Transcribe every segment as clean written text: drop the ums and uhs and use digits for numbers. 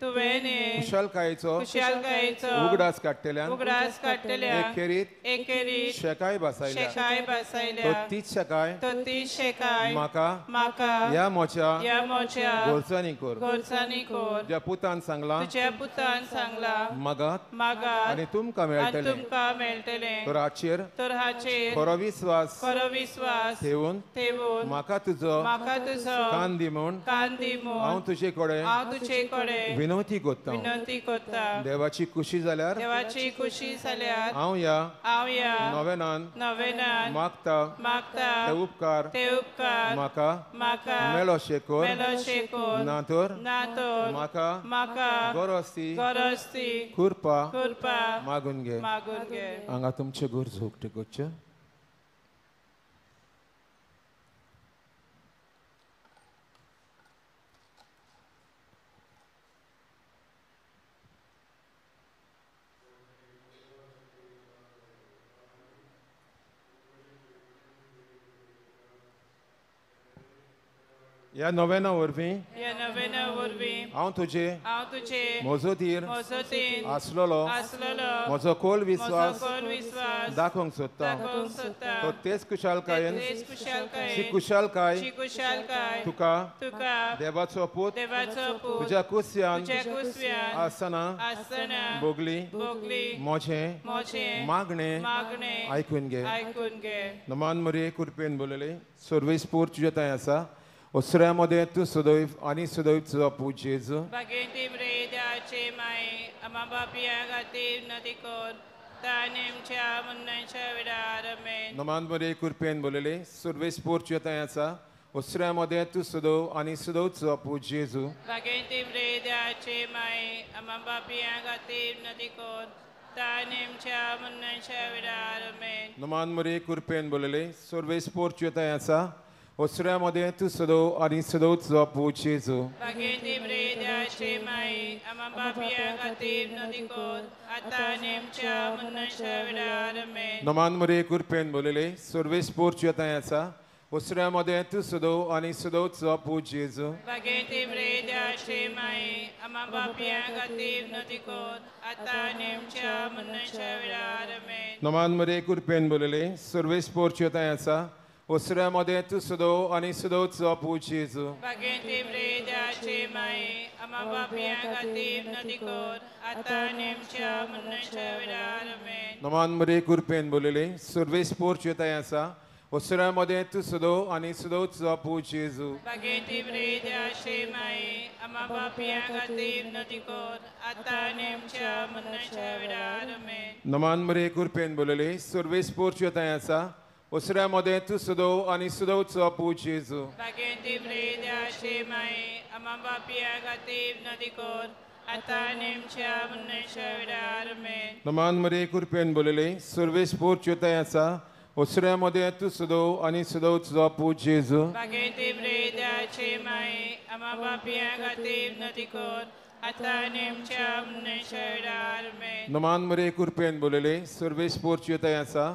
तुवें कुशलकायेचो उगडास काडटल्यान एकेरीत शेकाय बसायल्या तो तीच शेकाय म्हाका ह्या मोच्या गोरसांनी कोर. तुज्या पुतान सांगलां मागात आनी तुमकां मेळटलें. तर हाचेर खरो विस्वास ठेवून म्हाका तुजो कान दी म्हूण हांव तुजे कडेन कडेन विनवती करता. विनंती करता. देवाची खुशी जाल्यार देवाची खुशी जाल्यार हांव ह्या हांव ह्या नोवेनान नोवेनान मागता मागता ते उपकार ते उपकार म्हाका म्हाका मेळोशे कर मेळोशे कर. ना तर ना तर म्हाका म्हाका गरज ती गरज ती कृपा कृपा मागून घे. मागून घे. हांगा तुमचे गरजो उक्ते करच्यो. ह्या नोवेना वरवीं ह्या नोवेना वरवीं हांव तुजे हांव तुजे मजतीर मजतीन आसलेलो आसलेलो म्हजो खोल विस्वास खोल विस्वास दाखोवंक सोदता. दाखोवंक सोदता. तो तेच कुशालकायेन तेच ची कुशालकाय ची कुशालकाय तुका तुका देवाचो पूत देवाचो पूत तुज्या कुसव्यान तुज्या कुसव्यान आसतना आसतना भोगली भोगली म्हजें म्हजें मागणें मागणें आयकून घे. आयकून घे. नमान मरिये कृपेन बोलले सर्वेस्पोर तुज्या थंय आसा. ओसऱ्या मदें तूं सदैव आनी सदैव तुजो पूत जेजू भागेंती मरे देवाचे माये आमा बापया खातीर विनंती कर तानेमच्या मरणाच्या वेळार. आमेन. नमान मरिये कृपेन बोलले सर्वेस्पोर तुज्या थंय आसा. ओसऱ्या मदें तूं सदैव आनी सदैव तुजो पूत जेजू भागेंती मरे देवाचे माये आमा बापया खातीर विनंती कर तानेमच्या मरणाच्या वेळार. आमेन. नमान मरिये कृपेन बोलले सर्वेस्पोर तुज्या थंय आसा. ओसऱ्या मदें तूं सदैव आनी सदैव तुजो पूत जेजू भागेंती मरे देवाचे माये आमा बापया खातीर विनंती कर आतां आमच्या मरणाच्या वेळार. आमेन. नमान मरिये कृपेन बोलले सर्वेस्पोर तुज्या थंय आसा. ओसऱ्या मदें तूं सदैव आनी सदैव तुजो पूत जेजू भागेंती मरे देवाचे माये आमा बापया खातीर विनंती कर आतां आमच्या मरणाच्या वेळार. आमेन. नमान मरिये कृपेन बोलले सर्वेस्पोर तुज्या थंय आसा. ओसऱ्या मदें तूं सदैव आनी सदैव तुजो पूत जेजू भागेंती मरे देवाचे माये आमा बापया खातीर विनंती कर आतां आमच्या मरणाच्या वेळार. आमेन. नमान मरिये कृपेन बोलले सर्वेस्पोर तुज्या थंय आसा. ओसऱ्या मदें तूं सदैव आनी सदैव तुजो पूत जेजू भागेंती मरे देवाचे माये आमा बापया खातीर विनंती कर आतां आमच्या मरणाच्या वेळार. आमेन. नमान मरिये कृपेन बोलले सर्वेस्पोर तुज्या थंय आसा. ओसऱ्या मदें तूं सदैव आनी सदैव तुजो पूत जेजू भागेंती मरे देवाचे माये आमा बापया खातीर विनंती कर आतां आमच्या मरणाच्या वेळार. आमेन. नमान मरिये कृपेन बोलले सर्वेस्पोर तुज्या थंय आसा. ओसऱ्या मदें तूं सदैव आनी सदैव तुजो पूत जेजू भागेंती मरे देवाचे माये आमा बापया खातीर विनंती कर आतां आमच्या मरणाच्या वेळार. आमेन. नमान मरिये कृपेन बोलले सर्वेस्पोर तुज्या थंय आसा.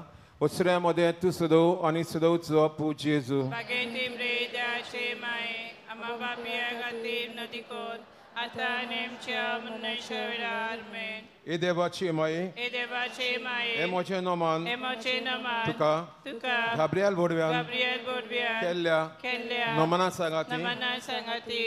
ओसऱ्या मदें तूं सदैव आनी सदैव तुजो पूत जेजू भागेंती मरे देवाचे माये आमा बापया खातीर विनंती कर आतां आमच्या मरणाच्या वेळार. आमेन. ए देवाची माये ए देवाचे माये हे म्हजें नमान हे म्हजें नमान तुका तुका गाब्रियल बोडव्यान गाब्रियल बोडव्यान केल्ल्या केल्ल्या नमना सांगाती नमना सांगाती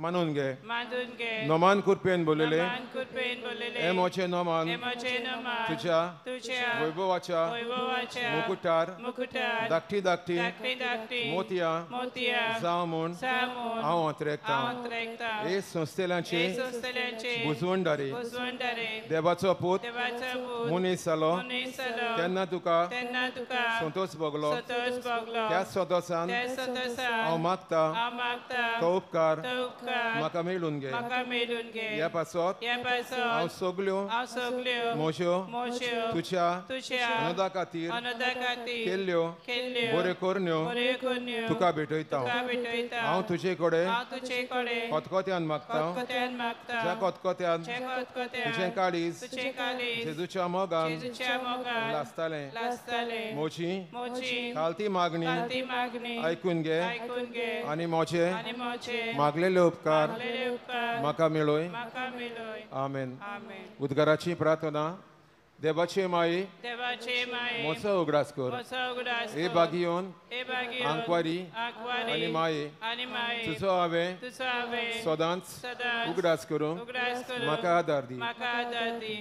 मानून घे. मानून घे. नमान कृपेन बोलले नमान कृपेन बोलले हे म्हजें नमान हे म्हजें नमान तुज्या तुज्या वैभवाच्या वैभवाच्या मुकुटार मुकुटार धाकटी धाकटी धाकटी धाकटी मोतयां मोतयां जावं म्हूण जावं हांव अंतरेकतां. हांव अंतरेकतां. हे संस्थेलांचे हे संस्थेलांचे बुजवणदारे बुजवणदारे देवाचो पूत देवाचो पूत मनीस जालो मनीस जालो तेन्ना तुका तेन्ना तुका संतोष भोगलो. संतोष भोगलो. त्याच संतोशान त्याच संतोशान हांव मागता हांव मागता तो उपकार तो उपकार म्हाका मेळून घे. म्हाका मेळून घे. ह्या पासत ह्या पासत हांव सगल्यो हांव सगल्यो म्हज्यो म्हज्यो तुज्या तुज्या अनदा खातीर अनदा खातीर केल्ल्यो केल्ल्यो बऱ्यो करण्यो बऱ्यो करण्यो तुका भेटयता. तुका भेटयता. हांव तुजे कडेन हांव तुजे कडेन खतखत्यान मागता. खतखत्यान मागता. ज्या खतखत्यान ज्या खतखत्यान तुजें काळीज तुजें काळीज जेजूच्या मोगान जेजूच्या मोगान लासतालें. लासतालें. म्हजी म्हजी खालती मागणी खालती मागणी आयकून घे आयकून घे आनी म्हजे आनी म्हजे मागलेले उपकार मागलेले उपकार म्हाका मेळय. म्हाका मेळय. आमेन. आमेन. उद्गाराची प्रार्थना. देवाचे माये म्हजो उगडास कर हे बागियोन आंकवारी आनी माये तुजो हांवें सदांच उगडास करूंक म्हाका आदार दी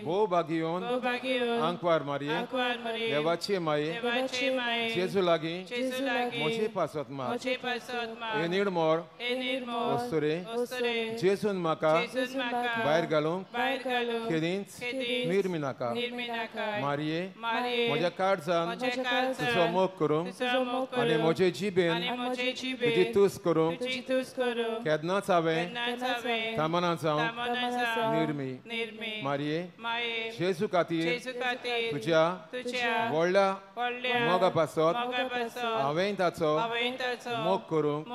भोव बागियोन आंकवार मारये देवाचे माये जेजू लागीं म्हजे पासत माग हे निर्मळ अस्तुरे जेजून म्हाका भायर घालूंक केदींच निर्मी नाका मारये म्हज्या काळजान तुजो मोग करूंक आनी म्हजे जिबेन तुजी तूस करूंक केन्नाच हांवें थांबना जावंक निर्मी मारये जेजू खातीर तुज्या व्हडल्या मोगा पासत हांवें ताचो मोग करूंक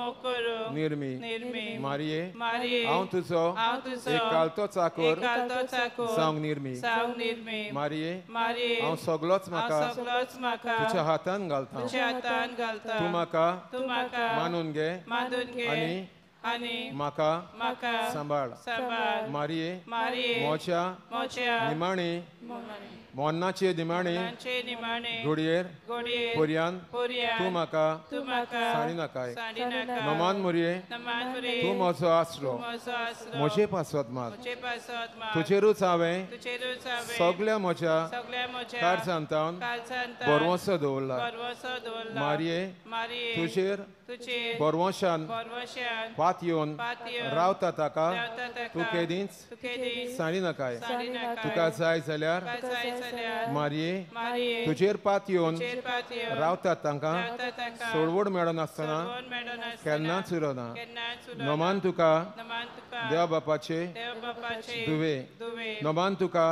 निर्मी मारये हांव तुजो एक कालतो चाकर जावंक निर्मी मारये हांव सगळोच म्हाका तुज्या हातान घालता तूं म्हाका मानून घे आनी म्हाका सांबाळ मारये म्हज्या निमाणे मरणाचे निमाणे घडयेर पर्यान तूं म्हाका साणी नाकाय नमान मोरये तूं म्हजो आसरो म्हजे पासत माग तुजेरूच हांवें सगळ्या म्हज्या काळजांतावन भरवंसो दवरला मारये तुजेर भरवंशान पात येवन रावता ताका तूं केदींच साणी नाकाय तुका जाय जाल्यार मारये तुजेर पात येवन रावतात तांकां सोडवड मेळनासतना केन्नाच उरना नमान तुका देवा बापाचे धुवे नमान तुका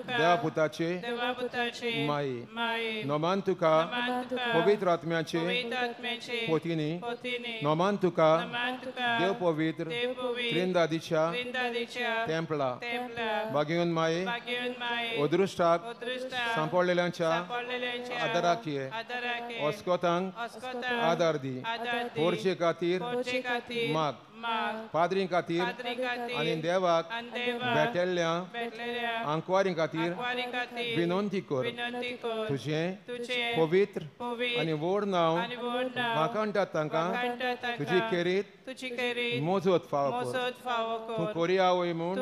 देवा पुताचे माये नमान तुका पवित्र आत्म्याचे पोतीनी नमान तुका देव पवित्र त्रिंदादीच्या तेंपला बागेवन माये अदृश्टाक सांपडलेल्यांच्या आदाराक ये अस्कोतांक आदार दी पोरचे खातीर माग पाद्री खातीर आनी देवाक भेटेल्ल्या आंकवारी खातीर विनंती कर तुजें पवित्र आनी व्हड नांव वाखाणटात तांकां तुजी खेरीत मोजत फावो कर तूं कोरी आवय म्हूण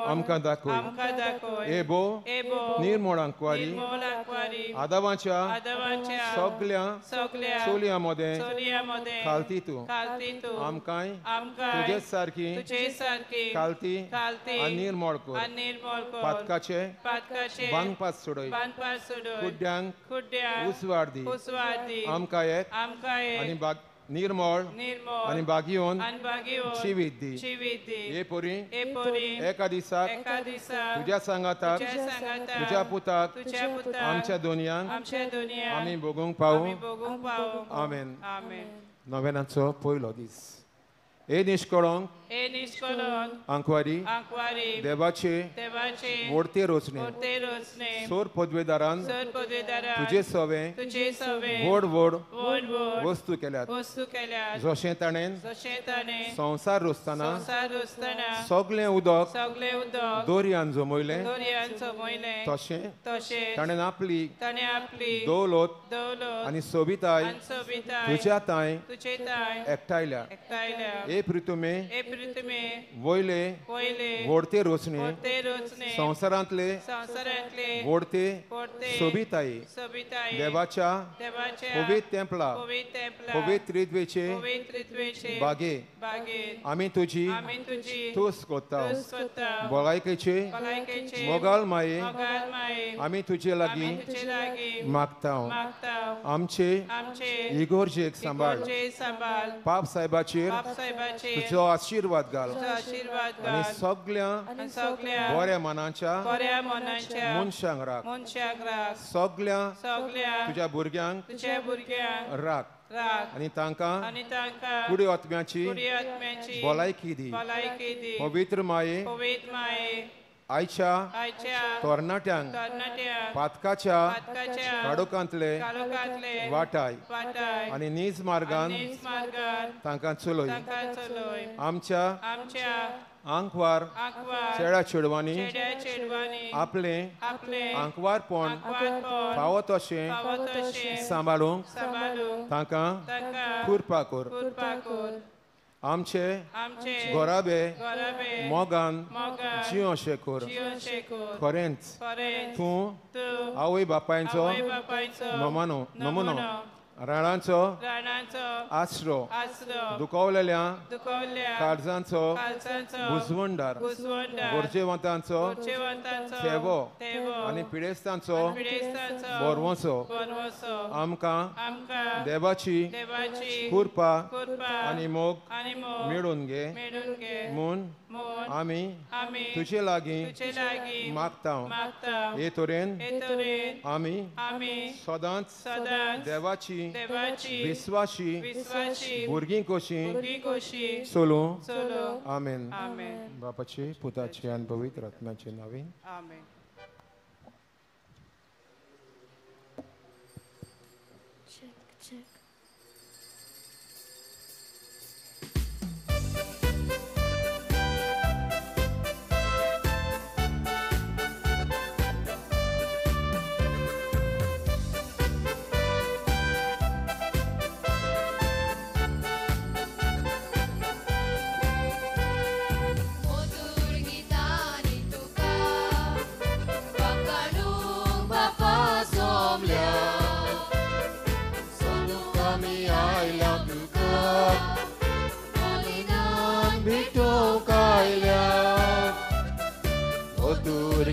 आमकां दाखय हे भो निर्मळ आंकवारी आदावाच्या सगल्या चलयां मदें खालती तूं आमकां तुजे सारकी खालती आनी निर्मळ कर पातकाचे बांदपास सोडय कुड्ड्यांक उजवाड दी आमकां एक आनी निर्मळ आनी बागियोन जिवीत दी हे पोरी एका दिसाक तुज्या सांगाताक तुज्या पुताक आमच्या दोनयांक आमी भोगूंक पावूं आमेन. नव्यानाचो पयलो दीस. हे निष्कळंक आंकवारी देवाचे व्हडते रोचणे सोर पदवेदारान तुजे सवे व्हड व्हड वस्तू केल्यात जशें ताणें संवसार रोसतना सगळें उदक दोरयान जमयलें तशें ताणें आपली दौलत आनी सोबिताय तुज्या तांय एकठायल्या. हे पृथ्वी वयले व्हडते रोचणे संवसारांतले व्हडते सोबिताय देवाच्या पवित्र तेंपला पवित्र त्रित्वेचे बागे आमी तुजी तुस्त करता. भलायकेचे मोगाळ माये आमी तुजे लागीं मागता. आमचे इगोर्जेक सांबाळ पाप साहेबाचेर तुजो आशिर्वाद घाल आनी सगळ्या बऱ्या मनाच्या मनशांक राख सगळ्या तुज्या भुरग्यांक राख आनी तांकां कुडी आत्म्याची भलायकी दी. पवित्र माये आयच्या तरणाट्यांक पातकाच्या काळोखांतले वाटाय आनी नीज मार्गान तांकां चलय. आमच्या आंकवार चेड्या चेडवांनी आपलें आंकवारपण फावो तशें सांबाळूंक तांकां कृपा कर. आमचे घराबे मोगान जियोशे कर. खरेंच तूं आवय बापायचो नमनो नमुनो, राणांचो आसरो, दुखवलेल्या काळजांचो बुजवंडार, गरजेवंतांचो थेवो आनी पिडेस्तांचो बरवंसो. आमकां देवाची कृपा आनी मोग मेळून घे म्हूण आमी तुजे लागीं मागता. हे तरेन आमी सदांच देवाची विश्वासी भुरगीं कशीं चलूं. आमेन. बापाचे, पुताचे आनी पवित्र आत्म्याचे नांवान आमेन.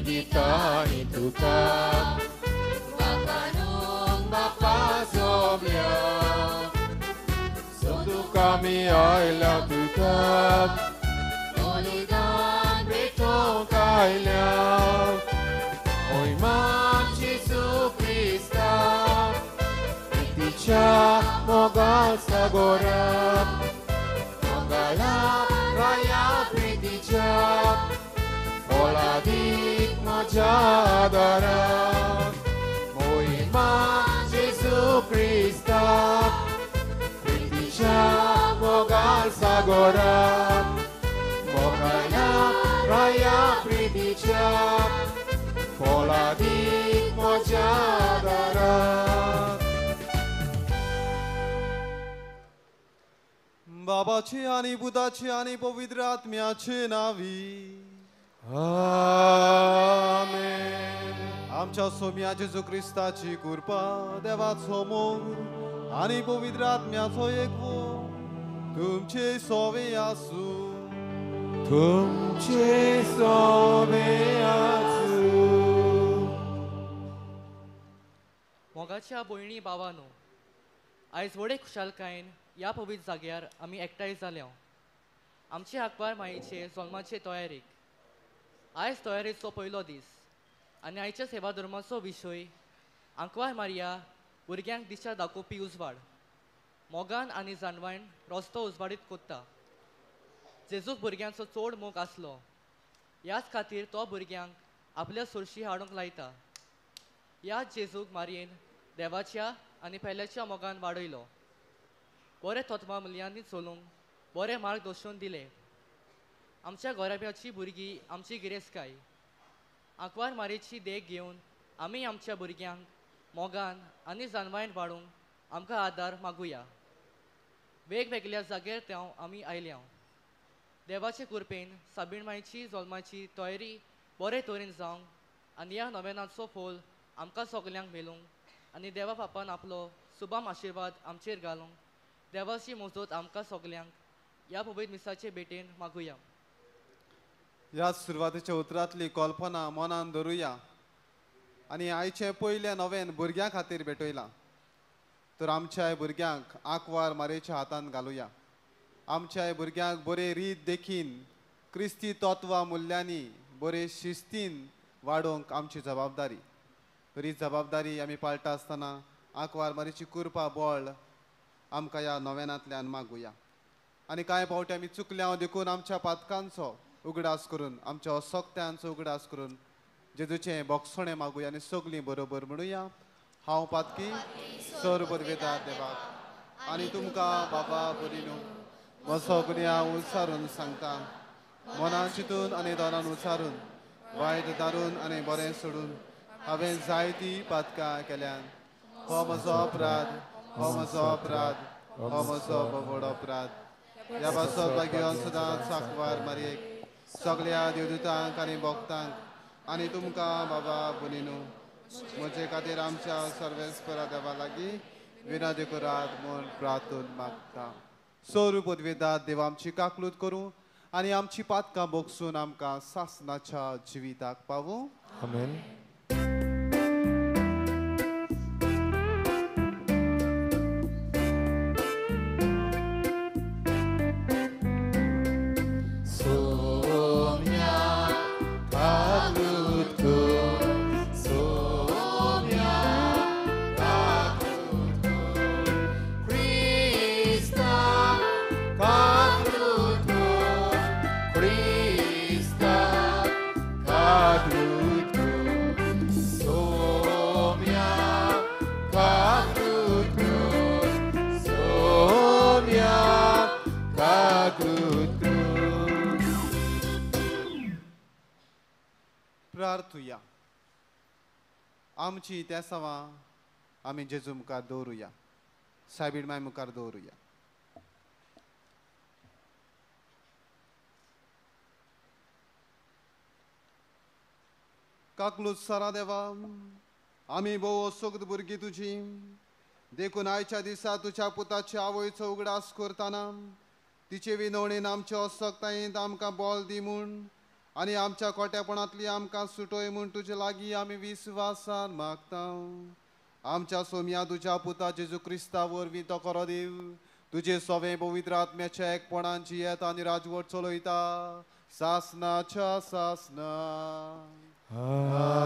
Gitani tuka Wakanung Bapa somlia Sodu kami aila tuka Olidan beton kaila Oi man Jesu Krista Iticha mogal sagora Mogala raya priticha Oladik majadara Moima Jesu Krista Priticha mogal sagora Mogala raya priticha Oladik majadara. बाबाची आणि पुताची आणि पवित्र आत्म्याचे नावी आमेन. आमच्या सोम्या जेजू क्रिस्ताची कृपा, देवाचो मोग आणि पवित्र आत्म्याचो एकवो तुमचे सोवे आसूं. तुमचे सोवे आसूं. मोगाच्या भयणी भावानो, आयज व्हडे खुशालकायेन ह्या पवित्र जाग्यार आमी एकठांय जाल्या आमचे आंकवार मायेचे जल्माचे तयारेक. आयज तयारेचो पयलो दीस आनी आयच्या सेवा धर्माचो विशय आंकवार मारिया भुरग्यांक दिशा दाखोवपी उजवाड. मोगान आनी जाणवायन रस्तो उजवाडीत कोत्ता. जेजूक भुरग्यांचो चड मोग आसलो, ह्याच खातीर तो भुरग्यांक आपल्या सुरशी हाडूंक लायता. ह्याच जेजूक मारयेन देवाच्या आनी पेल्याच्या मोगान वाडयलो. बरे तत्वां मुल्यांनी चलूंक बरे मार्गदर्शन दिले. आमच्या घराब्याची भुरगीं आमची गिरेस्तकाय. आंकवार मारयेची देख घेवन आमी आमच्या भुरग्यांक मोगान आनी जाणवायन वाडूंक आमकां आदार मागुया. वेगवेगळ्या जाग्यार त्या आमी आयल्या. देवाचे कृपेन साबीण मायची जल्माची तयारी बरे तरेन जावंक आनी ह्या नवेनाचो फोल आमकां सगल्यांक मेळूंक आनी देवा बापान आपलो सुबाम आशिर्वाद आमचेर घालूंक देवाची मजत आमकां सगल्यांक ह्या पवित्र मिसाचे भेटेन मागुया. ह्या सुरवातेच्या उतरांतली कल्पना मनान धरुया आनी आयचें पयलें नवेन भुरग्यां खातीर भेटयलां. तर आमच्या भुरग्यांक आंकवार मारयेच्या हातान घालुया. आमच्या भुरग्यांक बरे रीत देखीन क्रिस्ती तत्वां मुल्यांनी बरे शिस्तीन वाडोवंक आमची जबाबदारी. तर ही जबाबदारी आमी पाळटा आसतना आंकवार मारयेची कृपा बळ आमकां ह्या नवेनांतल्यान मागुया. आनी कांय फावटी आमी चुकल्या देखून आमच्या पातकांचो उगडास करून आमच्या असक्त्यांचो उगडास करून जेजूचें बोगसणें मागुया आनी सगळीं बरोबर म्हणुया. हांव पातकी सर पदवेता देवाक आनी तुमकां बाबा भयणीनू म्हजो गुन्यांव उचारून सांगता. मनान चिंतून आनी दोनान उचारून वायट दारून आनी बरें सोडून हांवें जायतीं पातकां केल्यान. हो म्हजो अपराध, हो म्हजो अपराध, हो म्हजो व्हड अपराध. ह्या पासत भाग्यवान सदांच आंकवार मारयेक सगळ्या देवदूतांक आनी भक्तांक आनी तुमकां बाबा भयणीनू म्हजे खातीर आमच्या सर्वेस्परा देवा लागीं विनंती करात म्हूण प्रार्थून मागता. सोरू पदवेदात देव आमची काकलूत करूं आनी आमची पातकां भोगसून आमकां सासनाच्या जिविताक पावूं. आमेन. प्रार्थुया. आमची तेसावां आमी जेजू मुखार दवरुया, सायबीण माय मुखार दवरुया. काकलूत सारा देवा, आमी भोव असक्त भुरगीं तुजी, देखून आयच्या दिसा तुज्या पुताच्या आवयचो उगडास करतना तिचे विनवणेन आमच्या असक्तायेंत आमकां बोल दी म्हूण आनी आमच्या खोटेपणांतली आमकां सुटय म्हूण तुजे लागीं आमी विस्वासान मागता. आमच्या सोम्या तुज्या पुता जेजू क्रिस्ता वरवीं तो खरो देव तुजे सवें पवित्र आत्म्याच्या एकपणान जियेता आनी राजवट चलयता सासनाच्या सासना. आमेन.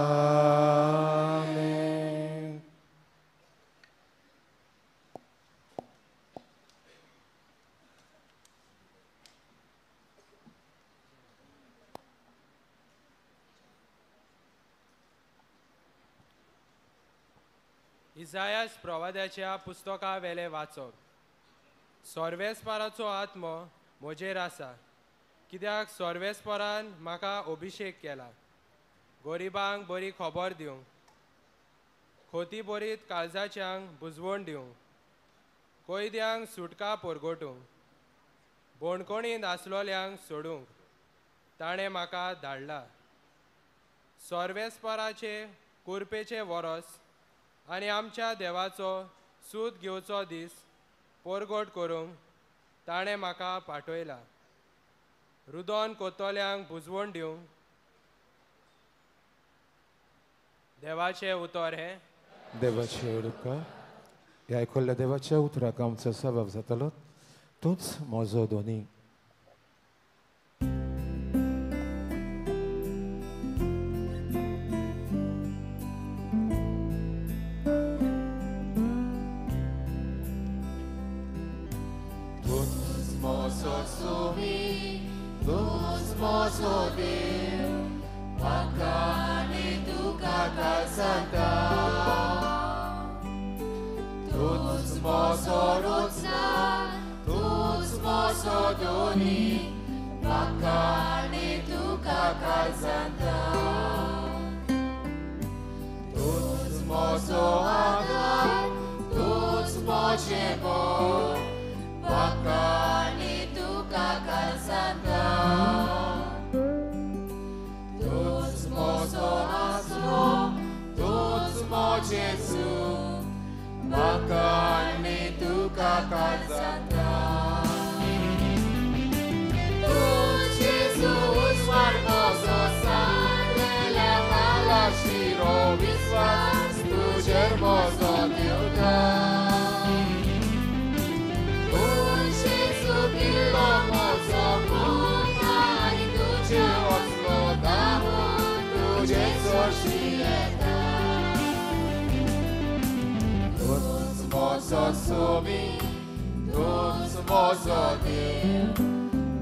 इजायास प्रवाद्याच्या पुस्तका वेले वाचप. सर्वेस्पराचो आत्मो म्हजेर आसा, कित्याक सर्वेस्परान म्हाका अभिशेक केला गरिबांक बरी खबर दिवंक, खोती बरीत काळजाच्यांक बुजवण दिवंक, कैद्यांक सुटका परगटूंक, बणकणींत आसलोल्यांक सोडूंक ताणें म्हाका धाडला. सर्वेस्पराचे कुरपेचे वरस आनी आमच्या देवाचो सूद घेवचो दीस परगट करूंक ताणें म्हाका पाठयला. रुदोन कोतोल्यांक बुजवण दिवंक. देवाचें उतर हें. देवाचें उडका ह्या आयकल्ल्या देवाच्या उतराक आमचो सबाव जातलो. तूंच म्हजो दोनी. Tuts mozo dir,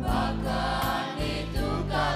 bakani tuka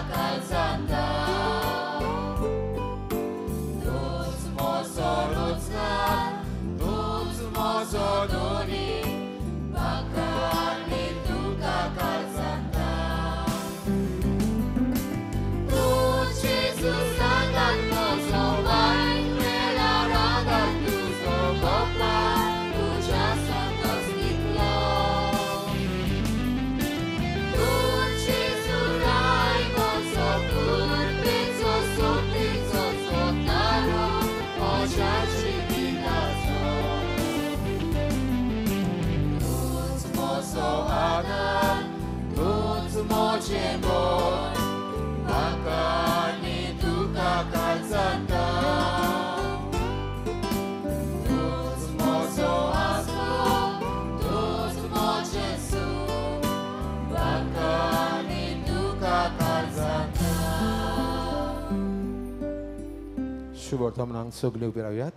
शुभ वर्तमानाक सगळे उबे रावयात.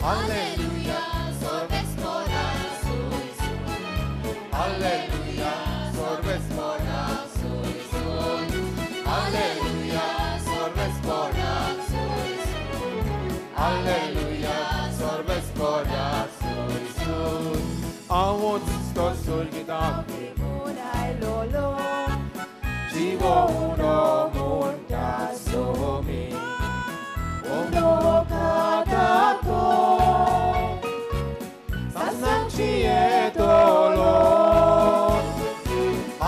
Alleluia, sorvespora sui. Alleluia, sorvespora sui. Alleluia, sorvespora sui. Alleluia, sorvespora sui. Avut sto sulgita Jivo uno munta somi Uno katato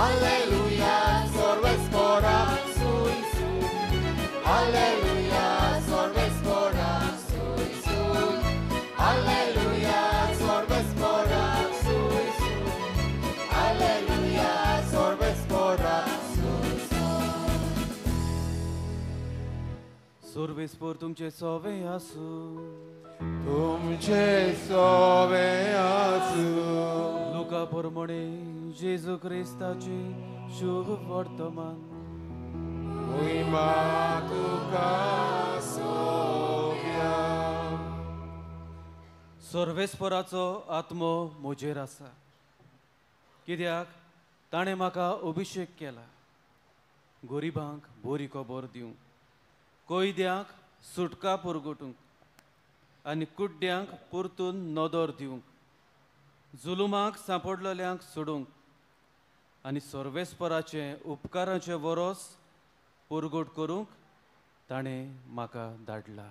Alleluia, sorvespora sui. Alleluia, sorvespora sui. Alleluia, sorvespora sui. Alleluia, sorvespora sui. Sorvespor तुमचे सोवे आसू. तुमचे सोवे आसू. लुका प्रमाणे जेजू क्रिस्ताचे शुभ वर्तमान. महिमा तुका सोव्या. सर्वेस्पराचो आत्मो म्हजेर आसा, कित्याक ताणें म्हाका अभिशेक केला गरिबांक बरी खबर दिवंक, कैद्यांक सुटका पुरगोटूंक आनी कुड्ड्यांक परतून नदर दिवंक, जुलुमाक सांपडलेल्यांक सोडूंक आनी सर्वेस्पराचें उपकाराचें वरोस पुरगोट करूंक ताणें म्हाका धाडला.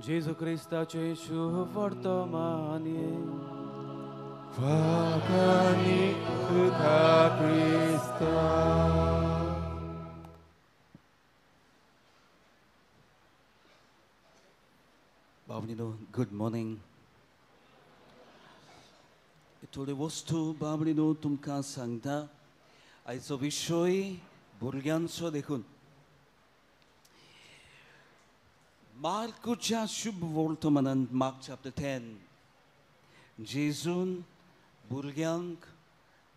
जेजू क्रिस्ताचें शुभ वर्तमान. तुका क्रिस्ता. बाबणीनो, गुड मॉर्निंग. थोड्यो वस्तू बाबणीनो तुमकां सांगता. आयचो विशय भुरग्यांचो देखून मार्कूच्या शुभ वर्तमानान, मार्क चॅप्टर 10, जेजून भुरग्यांक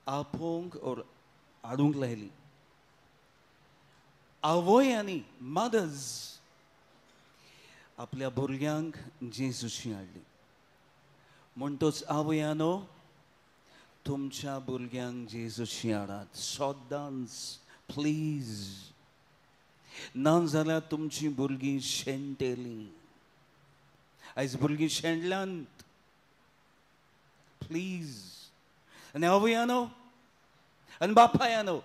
आपोवंक ओर हाडूंक लायली. आवय आनी मदर्स आपल्या भुरग्यांक जेजूशी हाडली. म्हणटच आवयानो, तुमच्या भुरग्यांक जेजूशी हाडात सदांच, प्लीज. ना जाल्यार तुमची भुरगीं शेणटेलीं. आयज भुरगीं शेणल्यांत, प्लीज. आनी आवयानो आनी बापायानो,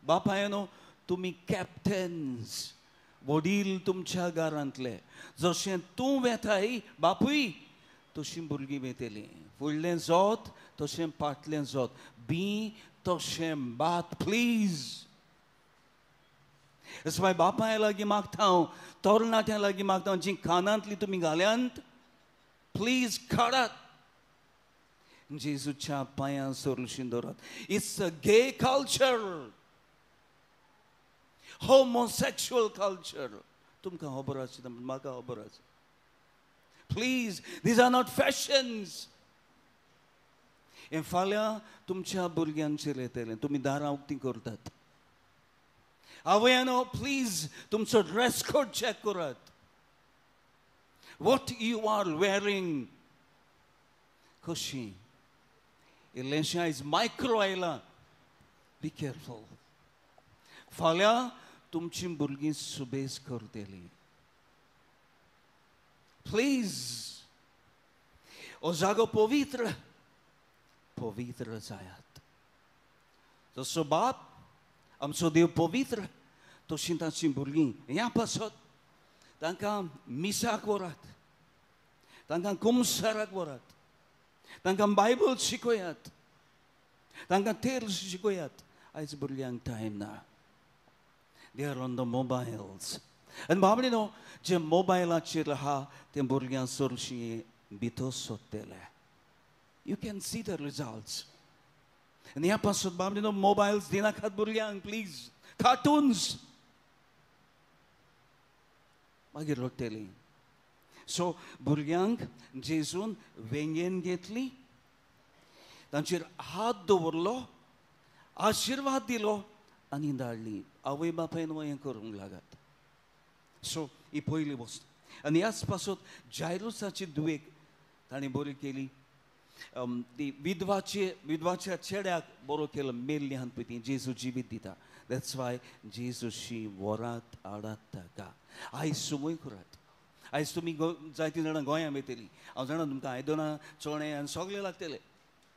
बापायानो तुमी कॅप्टन्स, वडील तुमच्या घरांतले. जशें तूं वेताय बापूय, तशीं भुरगीं वेतलीं. फुडलें जोत तशें फाटलें जोत, बी तशें भात, प्लीज. मागीर बापाय लागीं मागता हांव, तरणाट्यां लागीं मागता हांव, जीं कानांतली तुमी घाल्यांत प्लीज काडात, जेजूच्या पांयां सोरशी दवरात. It's a gay culture, homosexual culture. तुमकां खबर आसा, म्हाका खबर आसा. Please, these are not fashions. हें फाल्यां तुमच्या भुरग्यांचेर येतलें. तुमी दारां उक्तीं करतात. आवयानो, प्लीज तुमचो ड्रेस कोड चॅक करात. What you are wearing, कशी इल्लेंशें आयज मायक्रो आयलां. Be careful. फाल्यां तुमची भुरगीं सुबेज करतलीं. प्लीज, हो जागो पवित्र, पवित्र जायात. जसो बाप आमचो देव पवित्र, तशीं तांची भुरगीं ह्या पासत तांकां मिसाक व्हरात, तांकां कुमसाराक व्हरात, तांकां बायबल शिकयात, तांकां तेल शिकयात. आयज भुरग्यांक टायम ना, they are on the mobiles. आनी बाबडी न्हू, जे मोबायलाचेर आहा ते भुरग्यां चडशीं भितर सोदतले. You can see the results. आनी ह्या पासत बाबडी न्हू, मोबायल्स दिनाकात भुरग्यांक, प्लीज. कार्टून्स मागीर रडटलीं. सो भुरग्यांक जेजून वेंगेन घेतली, तांचेर हात दवरलो, आशिर्वाद दिलो आनी धाडली. आवय बापायन हें करूंक लागत. सो ही पयली वस्त. आनी ह्याच पासत जायरुसाची दुवेक ताणें बरी केली. ती विधवाच्या चेड्याक बरो केलो, मेल्ली आहात पळय ती जेजू जिवीत दिता. That's why जेजूशी वरात आडात ताका. आयज सुमय करात. आयज तुमी जायतीं जाणां गोंयांत वयतलीं, हांव जाणा तुमकां आयदनां चणे आनी सगळें लागतलें.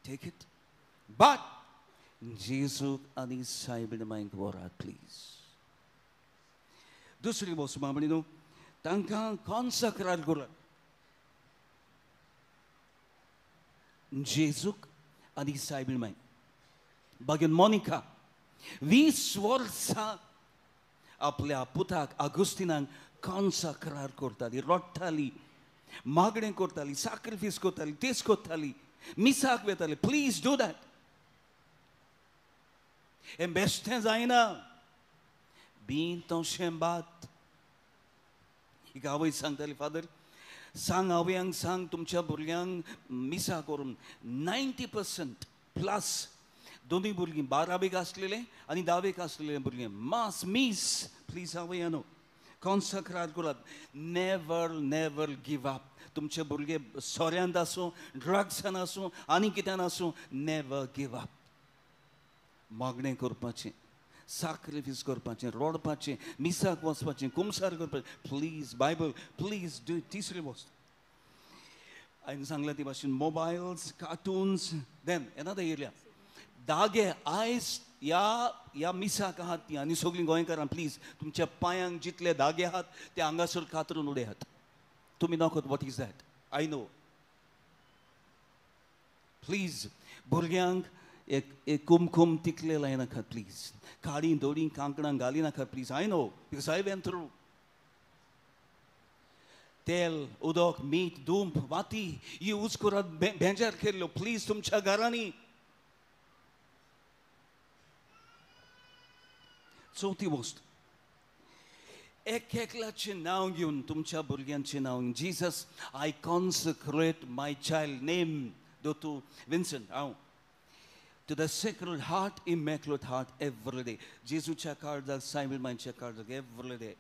टेक it, but जेजूक आनी सायबीण मांयक व्हरात प्लीज. दुसरी वस्त मामणी न्हू, तांकां कॉन्सक्रार करात. जेजूक आनी सायबीण मांय. बागेन मोनिका 20 वर्सां आपल्या पुताक आगुस्तिनाक कॉन्सक्रार करताली, रडटाली, मागणें करताली, साक्रिफीस करताली, तेच करताली, मिसाक वताली. Please do that. हें बेश्टें जायना बीन तशें बात. एक आवय सांगताली, फादर सांग आवयांक, सांग तुमच्या भुरग्यांक मिसा करून 90% प्लस दोनूय भुरगीं 12वेक आसलेले आनी 10वेक आसलेले भुरगें मास मीस. प्लीज आवयानो कॉन्सक्रार करात. Never never give up. तुमचे भुरगे सोऱ्यांत आसूं, ड्रग्सान आसूं, आनी कित्यान आसूं, नेवर गिव अप. मागणें करपाचें, साक्रिफीस करपाचें, रडपाचें, मिसाक वचपाचें, कुमसार करपाचें. Please Bible please do. तिसरी वस्त हांवें सांगलें ती भाशेन mobiles, cartoons. Then another area धागे. आयज ह्या मिसाक आहात ती आनी सगळीं गोंयकारां प्लीज तुमच्या पांयांक जितले धागे आहात ते हांगासर कातरून उडयात. तुमी नकत what is that, I know. Please भुरग्यांक एक कुमकुम तिकले लायनाकात प्लीज. काळी दोळी कांकणां घाली नाकात please. I know because I went through. तेल, उदक, मीठ, दुंप, वाती यूज करात, बेजार केल्लो प्लीज तुमच्या घरांनी. चवथी वस्त, एक एकल्याचें नांव घेवन, तुमच्या भुरग्यांचें नांव घेवन, Jesus I consecrate my child name Dottu Vincent हांव to the Sacred Heart, Immaculate Heart every day. जेजूच्या काळजाक, सायबीण मांयच्या काळजाक एवरी डे.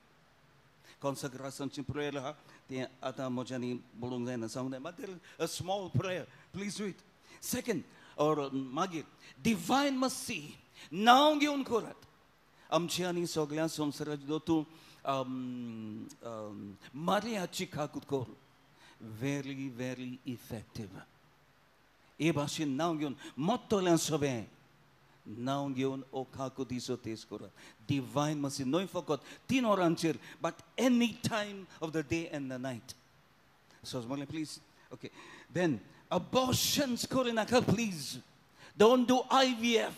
कॉन्सक्रेशनची प्रेयर आहा तें आतां म्हज्यांनी बोलूंक जायना, सांगूंक जाय, but a small prayer please do it. Second or मागीर डिवायन मर्सी नांव घेवन करात. आमची आनी सगळ्या संवसाराची दोतू मारियाची काकूत कर, व्हेरी व्हेरी इफेक्टीव. हे भाशेन नांव घेवन मोत्तोल्यां सगळें नांव घेवन ओ काकुतीचो तेज करात. डिवायन मर्सी न्हय फकत 3 वरांचेर, but any time of the day and the night. So म्हणलें please. Okay, then abortions करिनाका please. Don't do IVF.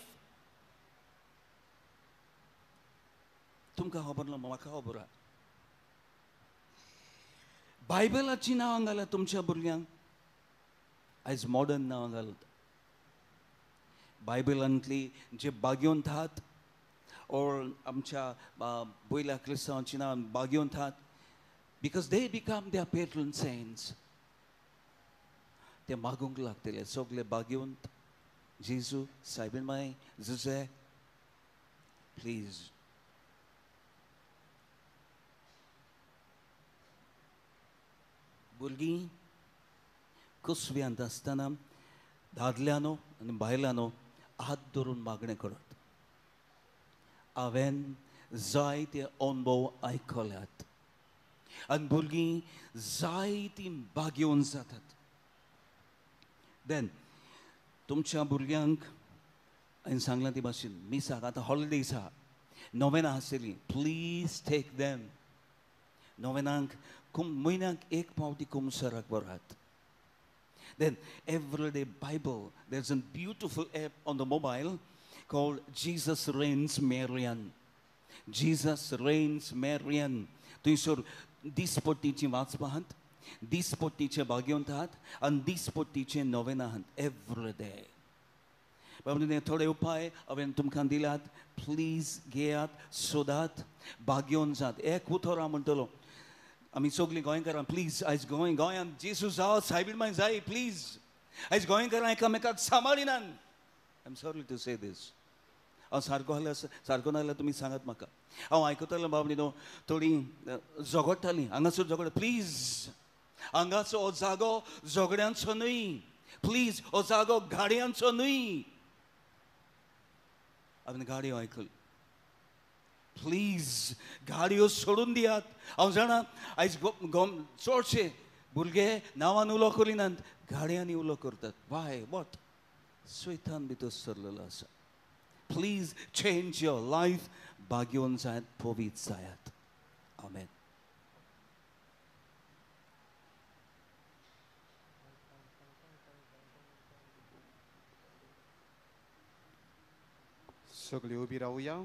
तुमकां खबर ना, म्हाका खबर आहा. बायबलाचीं नांवां घालात तुमच्या भुरग्यांक. आयज मॉडर्न नांवां घालत. बायबलांतली जे बागेवन आहात ओर आमच्या पयल्या क्रिस्तांवांची नांवां बागेवन आहात, because they become their patron saints. ते मागूंक लागतले सगळे बागेवन, जेजू, सायबीण माय, जुजे, प्लीज. भुरगीं कुसव्यांत आसतना दादल्यांनो आनी बायलांनो हात धरून मागणें करत. हांवें जायते अणभव आयकल्यात आनी भुरगीं जायतीं बागेवन जातात. Then तुमच्या भुरग्यांक हांवें सांगलां ते भाशेन मिसाक आतां हॉलिडेज आहा, नोवेनां आसतलीं, प्लीज टेक देम. नोवेनांक म्हयन्याक एक पावटी कुमसराक व्हरात. Then everyday Bible, there's a beautiful app on the mobile called Jesus Reigns Marian. Jesus Reigns Marian. थंयसर दिसपट्टीची वाचपा आहात, दिसपट्टीचे बागेवन आहात आनी दिसपट्टीचे नोवेनां आहात एवरी डे. बाबा थोडे उपाय हांवें तुमकां दिल्यात, प्लीज घेयात, सोदात, बागेवन जात. एक उतर हांव म्हणटलो, आमी सगळीं गोंयकारां प्लीज आयज गोंय गोंयांत जेजू जावं सायबीण माय जाय प्लीज. आयज गोंयकारां एकामेकाक सांबाळिनात. I am sorry to say this. हांव सारको आसल्यार सारको नाजाल्यार तुमी सांगात म्हाका. हांव आयकतालो बाब न्ही थोडीं झगडटालीं हांगासर झगड. प्लीज हांगाचो हो जागो झगड्यांचो न्हय, प्लीज हो जागो गाडयांचो न्हय. हांवें गाडयो आयकल्यो. प्लीज गाडयो सोडून दियात. हांव जाणा आयज चडशे भुरगे नांवान उलो करिनात, गाडयांनी उलो करतात. वाय what स्वतान भितर सरलेलो आसा. Please change your life. भाग्यवन जायात, पवित्र जायात. आमेन. सगळी उबी रावया.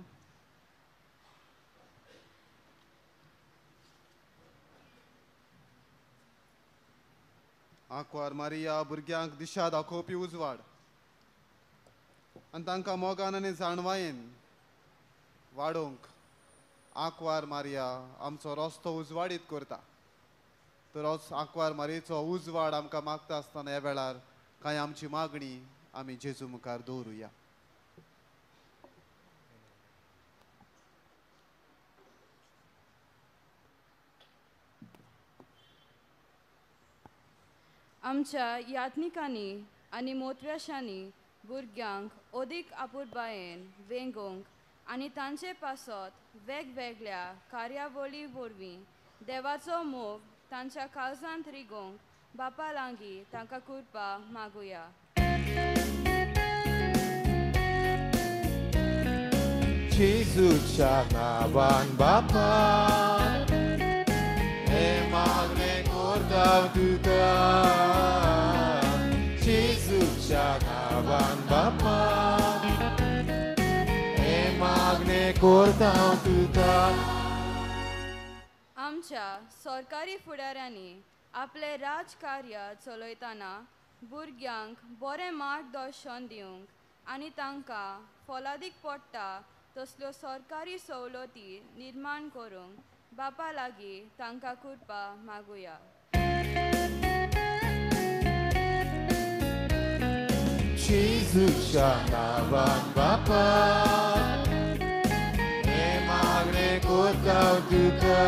आंकवार मारिया भुरग्यांक दिशा दाखोवपी उजवाड आनी तांकां मोगान आनी जाणवायेन वाडोवंक आंकवार मारिया आमचो रस्तो उजवाडीत करता. तर आंकवार मारियेचो उजवाड आमकां मागता आसतना ह्या वेळार कांय आमची मागणी आमी जेजू मुखार दवरुया. आमच्या यात्निकांनी आनी मोतव्याशांनी भुरग्यांक अदीक आपुरबायेन वेंगोवंक आनी तांचे पासत वेगवेगळ्या कार्यावळी वरवीं देवाचो मोग तांच्या काळजांत रिगोवंक बापा लागीं तांकां कृपा मागुया. जेजूच्या नांवान बापा हें मागणें करता तुका. जेजूच्या नांवान बापा हें मागणें करता तुका. आमच्या सरकारी फुडाऱ्यांनी आपलें राजकार्य चलयतना भुरग्यांक बरें मार्गदर्शन दिवंक आनी तांकां फलादीक पडटा तसल्यो सरकारी सवलती निर्माण करूंक बापा लागीं तांकां कृपा मागुया. जेजूच्या नांवान बापा हें मागणें करता तुका.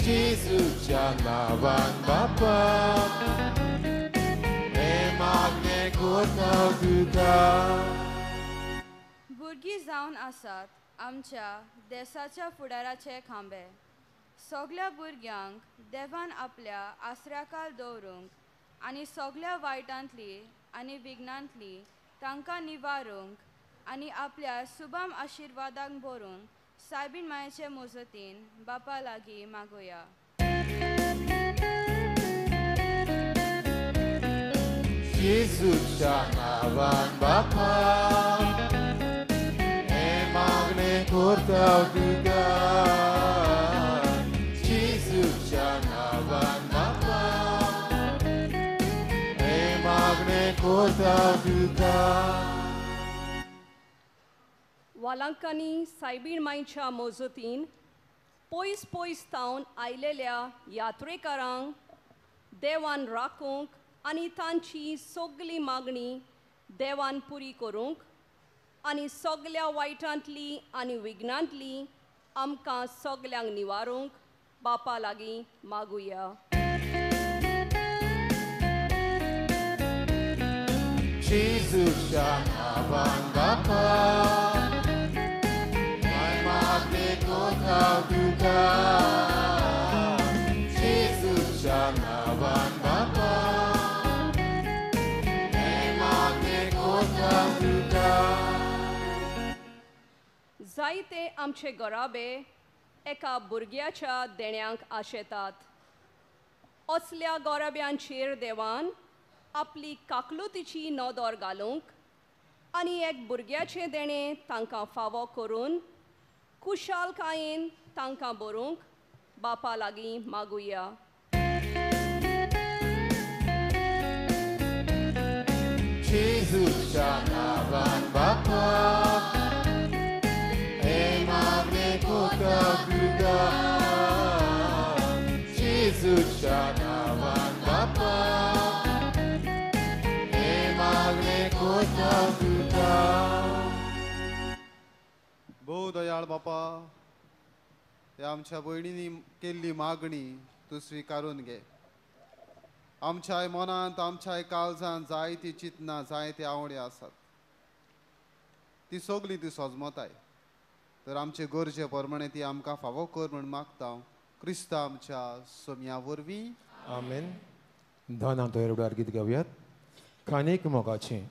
जेजूच्या नांवान बापा हें मागणें करता तुका. भुरगीं जावन आसात आमच्या देसाच्या फुडाराचे खांबे. सगल्या भुरग्यांक देवान आपल्या आसऱ्याखाल दवरूंक आनी सगल्या वायटांतली आनी विघ्नांतली तांकां निवारूंक आनी आपल्या सुबाम आशिर्वादांक भरून सायबीण मायेचे मजतीन बापा लागीं मागुया. जेजूच्या नांवान बापा हें मागणें करता तुका. जेजूच्या नांवान बापा हें मागणें करता तुका. वालांकांनी सायबीण मायच्या मजतीन पयस पयस तावन आयलेल्या यात्रेकारांक देवान राखूंक आनी तांची सगली मागणी देवान पुरी करूंक आनी सगल्या वायटांतली आनी विघ्नांतली आमकां सगल्यांक निवारूंक बापा लागीं मागुया. जेजूच्या नांवान बापा हें मागणें करता तुका. जेजूच्या नांवान बापा हें मागणें करता तुका. जायते आमचे घराबे एका भुरग्याच्या देण्यांक आशेतात. असल्या गोराब्यांचेर देवान आपली काकलुतीची नदर घालूंक आनी एक भुरग्याचें देणें तांकां फावो करून कुशालकायेन तांकां बरोवंक बापा लागीं मागुया. जेजूच्या नांवान बापा हें मागणें करता तुका. ओ दयाळ बापा, ह्या आमच्या भयणींनी केल्ली मागणी तूं स्विकारून घे. आमच्याय मनांत आमच्याय काळजांत जायती चिंतनां जायते आवडी आसात, ती सगळी ती सजमताय. तर आमचे गरजे प्रमाणे ती आमकां फावो कर म्हूण मागता क्रिस्ता आमच्या सोम्या वरवीं. आमेन. धन तयार गीत गावयात कानीक मोगाचें.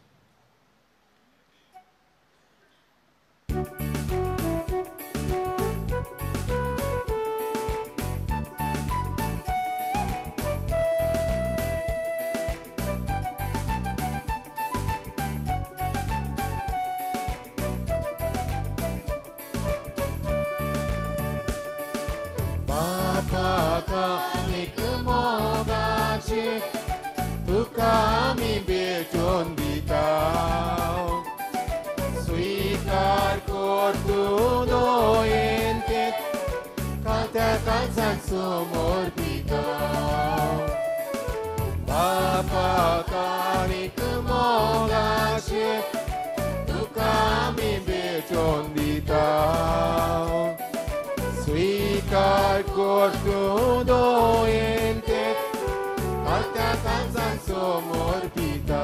तुका आमी भेटून दिता, स्वीकार कर तूं दोयेन ते कांत्या काळजाक समोर पिता. बापा कानीक मोगाचे तुका आमी भेटून दिता, स्वीकार कर तूं दोयेन ते कांत्या काळजाक समोर पिता.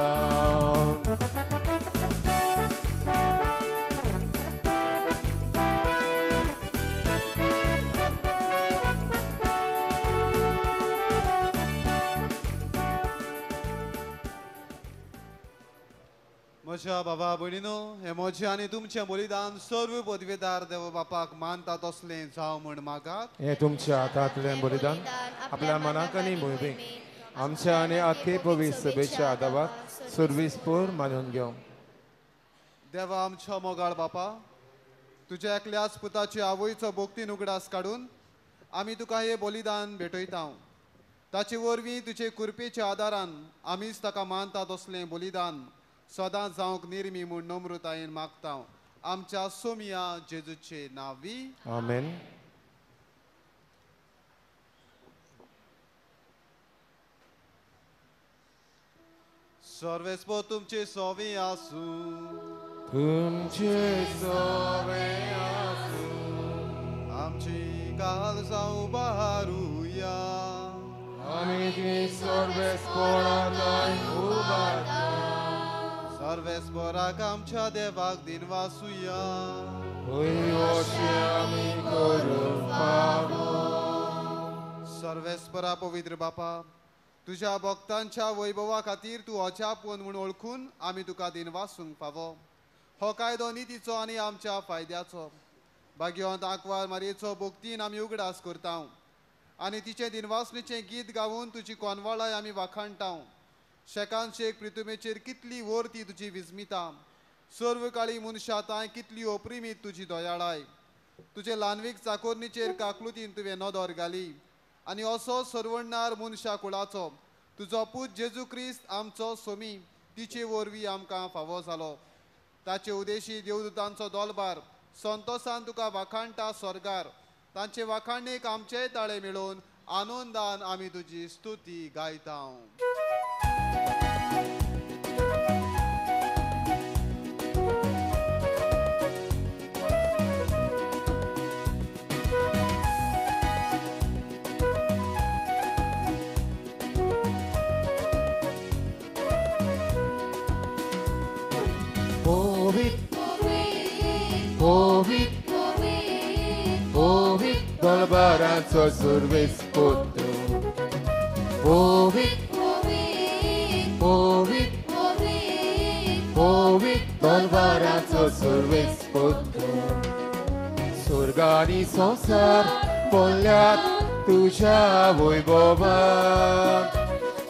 म्हज्या बाबा भयणीनो, हें म्हजें आनी तुमचें बलिदान सर्व पदवेदार देव बापाक मानता तसलें जावं म्हूण मागात. हें तुमच्या हातांतलें बलिदान आपल्या मनाक आनी मोहिमेक आमच्या आनी आख्खे पवित्र सभेच्या आदाबाक सुर्वीसपूर मानून घेवं. देवा आमच्या मोगाळ बापा, तुज्या एकल्याच पुताची आवयचो भक्तीन उगडास काडून आमी तुका हें बलिदान भेटयता. ताचे वरवीं तुजे कृपेच्या आदारान आमीच ताका मानता तसलें बलिदान सदां जावंक निर्मी म्हूण नम्रतायेन मागता आमच्या सोमिया जेजूचे नांवी. आमेन. सर्वेस्पर तुमचे सोवे आसूं. तुमचे सोवे आसूं. आमची काळजां उबारुया. आमी ती सर्वेस्पराक उबारता. सर्वेस्पराक आमच्या देवाक दिनवासुया. आमी करूंक फावो. सर्वेस्परा पवित्र बापा, तुज्या भक्तांच्या वैभवा खातीर तूं अजापवन म्हूण वळखून आमी तुका दिनवासूंक फावो. हो कायदो नितीचो आनी आमच्या फायद्याचो. भाग्यवंत आंकवार मारयेचो भक्तीन आमी उगडास करता आनी तिचें दिनवासणेचें गीत गावन तुजी कोनवाळाय आमी वाखाणटा. शेकान शेक प्रितुमेचेर कितली वोर ती तुजी विस्मिता, सर्व काळी मनशां तांय कितली ओप्रिमीत तुजी दयाळाय. तुजे ल्हानवीक चाकोरणीचेर काकलुतीन तुवें नदर घाली आनी असो सरवणणार मनशा कुळाचो तुजो पूत जेजू क्रिस्त आमचो सोमी तिचे वरवीं आमकां फावो जालो. ताचे उदेशी देवदूतांचो दोलबार संतोसान तुका वाखाणटा स्वर्गार. तांचे वाखाणेक आमचेय ताळे मेळोवन आनंदान आमी तुजी स्तुती गायता. दरबाराचो सुर्वेस पोतू. पवित्र पवित्र पवित्र दरबाराचो सुर्वेस पोतू. स्वर्गानी संवसार बोल्ल्यात तुज्या वैभवान,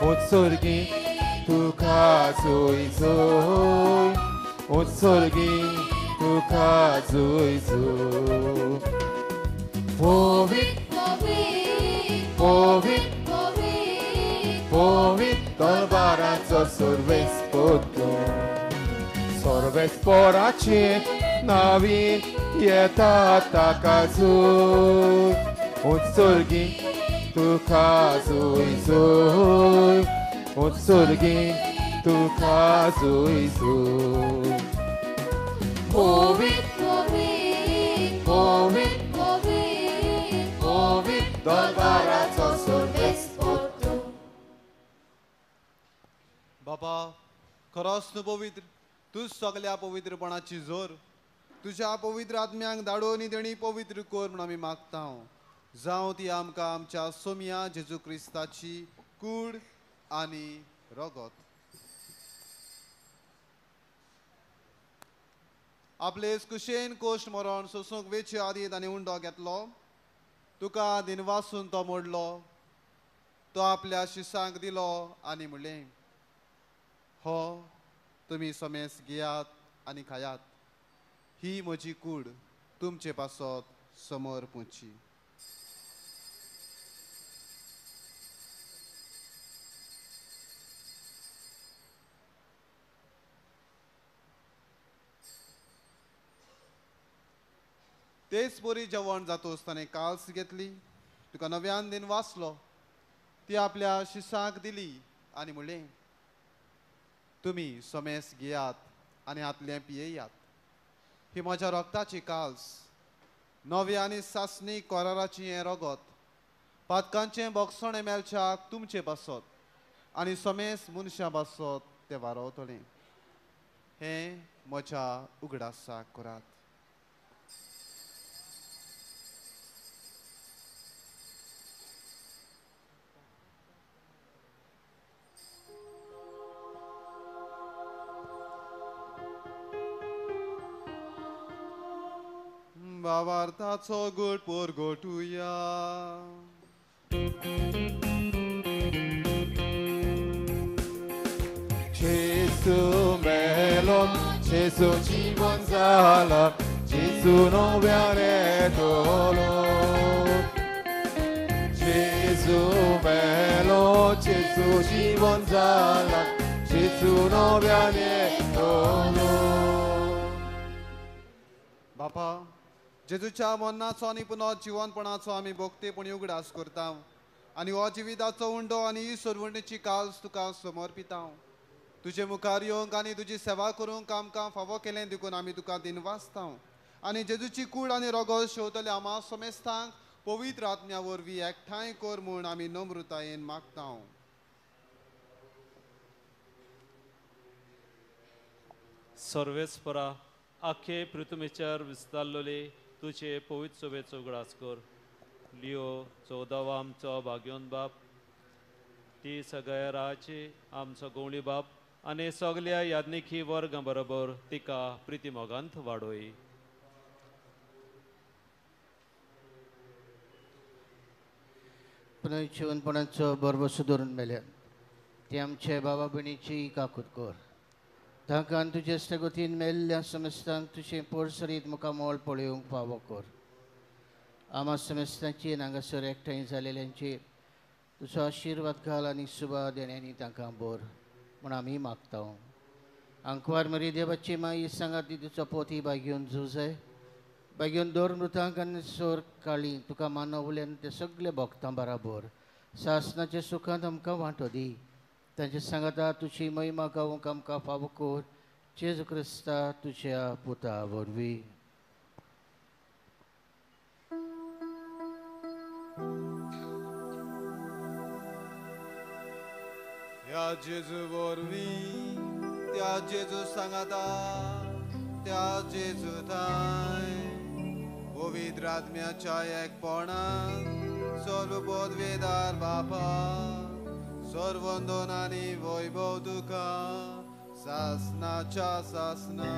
उत्सर्गी तुका जोय जोय, उत्सर्गी तुका जोय जोय. पवित्र पवित्र पवित्र दरबाराचो सुर्वेस पोतू. सर्वेस्पराचे नावीन येता ताका जोय, उत्सर्गी तुका जोय जोय, उत्सर्गी तुका जोय जोय. पवित्र दरबाराचो सर्वेस्पोर तूं. बाबा खरोच तूं पवित्र, तूं सगल्या पवित्रपणाची जोर. तुज्या पवित्र आत्म्यांक धाडून ही देणी पवित्र कर म्हूण आमी मागता. जावं ती आमकां आमच्या सोम्या जेजू क्रिस्ताची कूड आनी रगत. आपले कुशेन कोश्ट मरण सोसूंक वेचे आदीं ताणें उंडो घेतलो, तुका दिनवासून तो मोडलो, तो आपल्या शिसांक दिलो आनी म्हणलें, हो तुमी समेस घेयात आनी खायात, ही म्हजी कूड तुमचे पासत समोर पुची. तेच बरी जेवण जातोच ताणें काल्स घेतली, तुका नव्यान दिन वाचलो, ती आपल्या शिसांक दिली आनी म्हणलें, तुमी समेस घेयात आनी हातलें पियेयात, ही म्हज्या रगताची काल्स, नव्या आनी सासणी कराराची हें रगत, पातकांचें बोगसणें मेळच्याक तुमचे पासत आनी समेस मनशां पासत तें वारवतलें. हें म्हज्या उगडासाक करात. भावार्थाचो गोड पोरगोटुया. जेजू मेलो, जेजू जिवन जाला, जेजू नव्यान येतलो. जेजू मेलो, जेजू जिवन जाला, जेजू नव्यान येतलो. बापा, जेजूच्या मरणाचो आनी पुनः जिवनपणाचो आमी भोगतेपणी उगडास करता आनी हो जिविताचो उंडो आनी ही सरवणेची काल्स तुका समर्पिता. तुजे मुखार येवंक आनी तुजी सेवा करूंक आमकां फावो केलें देखून आमी तुका दिनवासता आनी जेजूची कूड आनी रगत शेवतले आमा समेस्तांक पवित्र आत्म्या वरवीं एकठांय कर म्हूण आमी नम्रतायेन मागता. सर्वेस्परा आखे पृथ्वीचेर विस्तारलेले तुजे पवित्र सभेचो उगडास कर. लियो 14वो आमचो भाग्योन बाप, ती सगळ्या राचे आमचो गवळी बाप आनी सगल्या याज्ञिकी वर्गां बरोबर तिका प्रितीमोगांत वाडोय. पुनर्जिवनपणाचो बरबसो धरून मेल्या ते आमचे बाबा भयणीची काकूत कर. तांकां तुजे स्थगतीन मेल्ल्या समेस्तांक तुजें पोरसरीत मुखामोल पळोवंक फावो कर. आमा समेस्तांचेर हांगासर एकठांय जालेल्यांचेर तुजो आशिर्वाद घाल आनी सुबा देण्यांनी तांकां बोर म्हूण आमी मागता. आंकवार मरी देवाची माई सांगात ती तुजो पोती बागेवन झुजय बागेवन दोर मृतांक आनी सोर काळी तुका मानवल्यान ते सगळे भोगतां बराबर सासनाच्या सुखांत आमकां वांटो दी. तांचे सांगाता तुजी महिमा गावंक आमकां फावो कर, जेजू क्रिस्ता तुज्या पुता वरवीं. ह्या जेजू वरवीं, त्या जेजू सांगाता, त्या जेजू थांय पवित्र आत्म्याच्या एकपणान सर्व पदवेदार बापा, सर्वंदन आनी वैभव तुका सासनाच्या सासना.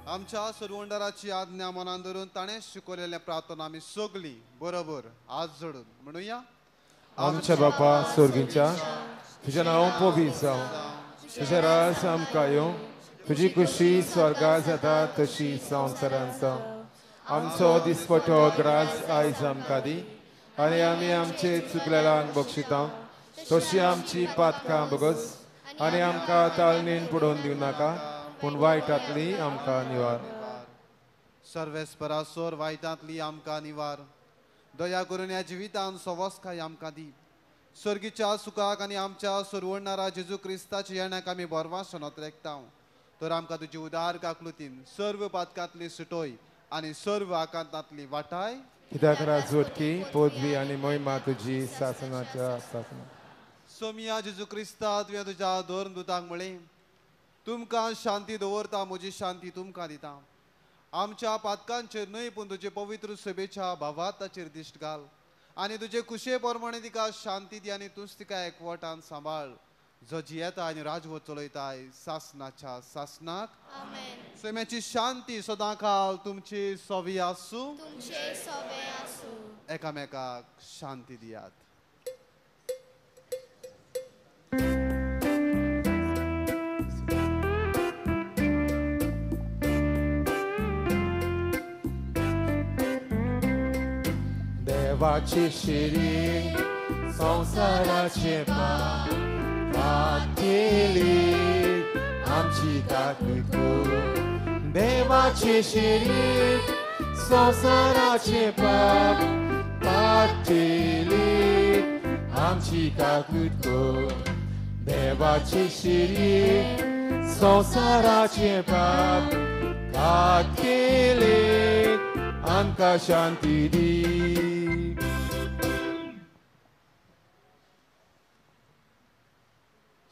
आमच्या सरवंडाराची आज्ञा मनान धरून ताणें शिकवलेलें प्रार्थना आमी सगळीं बरोबर हात जोडून म्हणुया. आमच्या बापा स्वर्गीच्या, तुजें नांव पवित्र जावं, तुजें राज आमकां येवं, तुजी खुशी स्वर्गार जाता तशी संवसारांत जावं. आमचो दिसपटो ग्रास आयज आमकां दी आनी आमी आमचे चुकलेल्यांक बक्षिता तशी आमची पातकां बगस आनी आमकां ताळणेन पडोवन दिवं नाका, पूण वायटांतली आमकां निवार. सर्वेस्परा सोर वायटांतली आमकां निवार. दया करून ह्या जिवितान सवस्काय आमकां दी. सर्गीच्या सुखाक आनी आमच्या सरवणणारा जेजू क्रिस्ताच्या येण्याक आमी बरवासनत रेखता. तर आमकां तुजी उदार काकलुतीन सर्व पातकांतली सुटोय आनी सर्व आकांतांतली वाटाय. कित्याक राजवटकी पदवी आनी महिमा तुजी सासनाच्या सासना. सोमिया जेजू क्रिस्ता, तुवें तुज्या धर्मदूतांक म्हळें, तुमकां शांती दवरता, म्हजी शांती तुमकां दिता. आमच्या पातकांचेर न्हय पूण तुजे पवित्र सभेच्या भावार्थाचेर दिश्ट घाल आनी तुजे कुशे प्रमाणे तिका शांती दी आनी तूंच तिका एकवटान सांबाळ, जो जियेता आनी राजवट चलयताय सासनाच्या सासनाक. सैम्याची शांती सदां काल तुमची सोवी आसूं. एकामेकाक शांती दियात. देवाची शिरी संवसाराचे पाप काडटली आमची ताकद. देवाची शिरी संवसाराचे पाप काडटली आमची ताकद. देवाची शिरी संवसाराचे पाप काडटली आमकां शांती दी.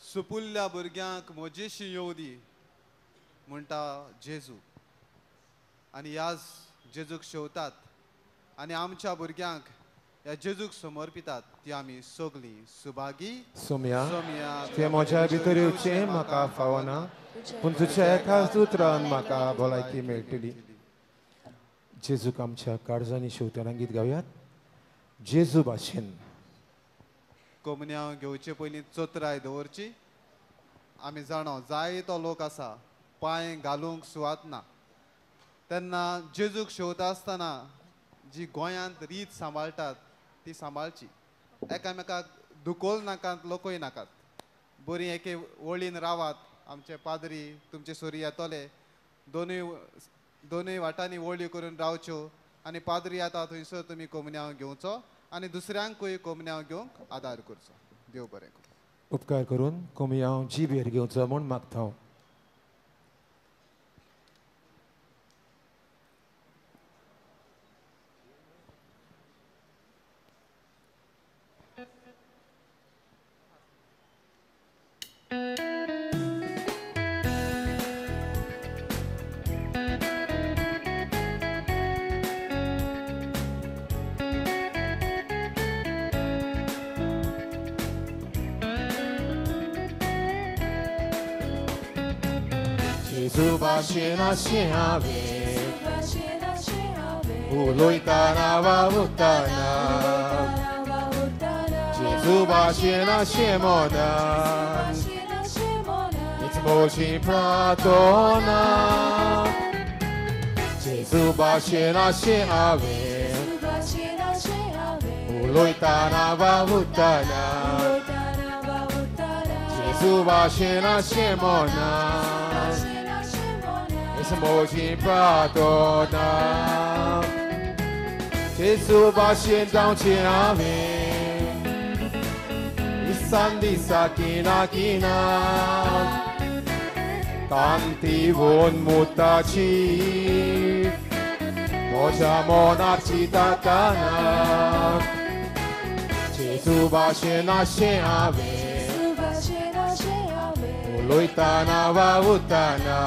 सुपुल्ल्या भुरग्यांक म्हजेशी येवं दी म्हणटा जेजू, आनी ह्याच जेजूक शेवतात आनी आमच्या भुरग्यांक ह्या जेजूक समर्पितात ती आमी सगळीं सुभागी. सोम्या, तुवें म्हज्या भितर येवचें म्हाका फावना, पूण तुज्या एका उतरान म्हाका भलायकी मेळटली. जेजूक आमच्या काळजांनी शेवतना गीत गावयात जेजू भाशेन. कोमन्यांव घेवचे पयलीं चोत्राय दवरची. आमी जाणो जायतो लोक आसा पांय घालूंक सुवात ना, तेन्ना जेजूक शेवता आसतना जी गोंयांत रीत सांबाळटात ती सांबाळची. एकामेकाक दुकोल नाकात, लोकय नाकात, बरी एके वळीन रावात. आमचे पाद्री तुमचे सुरी येतले, दोनूय वाटांनी वळी करून रावच्यो आनी पाद्री येता थंयसर तुमी कोमन्यांव घेवचो आनी दुसऱ्यांकूय कोमन्यांव घेवंक आदार करचो. देव बरें करूं. उपकार करून कोमयांव जिबेर घेवचो म्हूण मागता. जेजू भाशेन आशें हांवें उलयतना वावुरतना, जेजू भाशेन आशें मनान म्हजी प्रार्थना. जेजू भाशेन आशें हांवें उलयतना वावुरतना, जेजू भाशेन आशें मनान म्हजी प्रार्थना. जेजू भाशेन जावचें हांवें दिसान दिसा किना किना, कांती वोन मुताची म्हज्या मनाक चिंततना. जेजू भाशेन आशें हांवें उलयतना वावुरतना,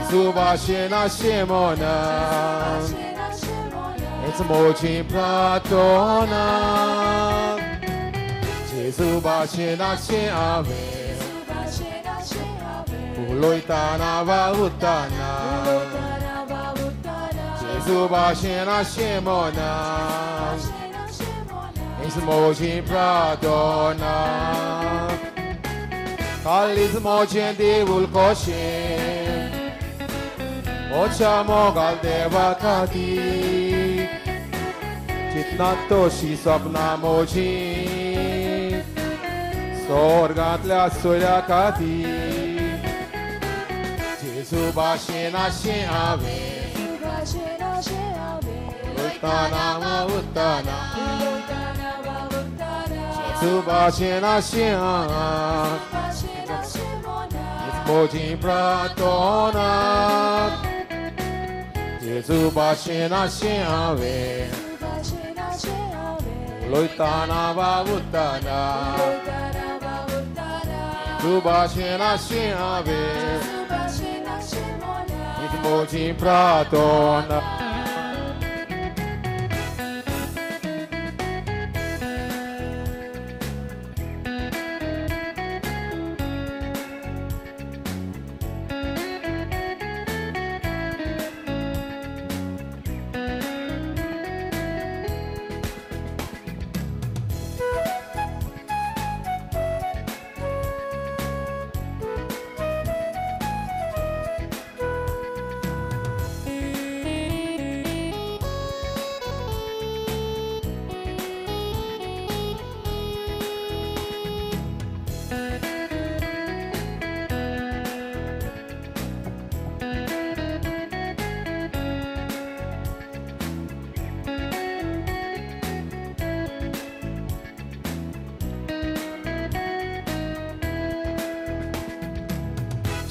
जेजू भाशेन आशें मनान म्हजी प्रार्थना. जेजू भाशेन आशें हांवें उलयतना वावुरतना, जेजू भाशेन आशें मनान म्हजी प्रार्थना. कालीज म्हजें देवूल कशें म्हज्या मोगाल देवा खातीर, चिंतनात तशी सपनां म्हजीं स्वर्गांतल्या सोयऱ्या खातीर. जेजू भाशेन आशें हांवें उलयतना वावुरतना, जेजू भाशेन आशें हांवें म्हजी प्रार्थना जेजू भाशेन आशें हांवें उलयतना वावुरतना जेजू भाशेन आशें हांवें म्हजी प्रार्थना.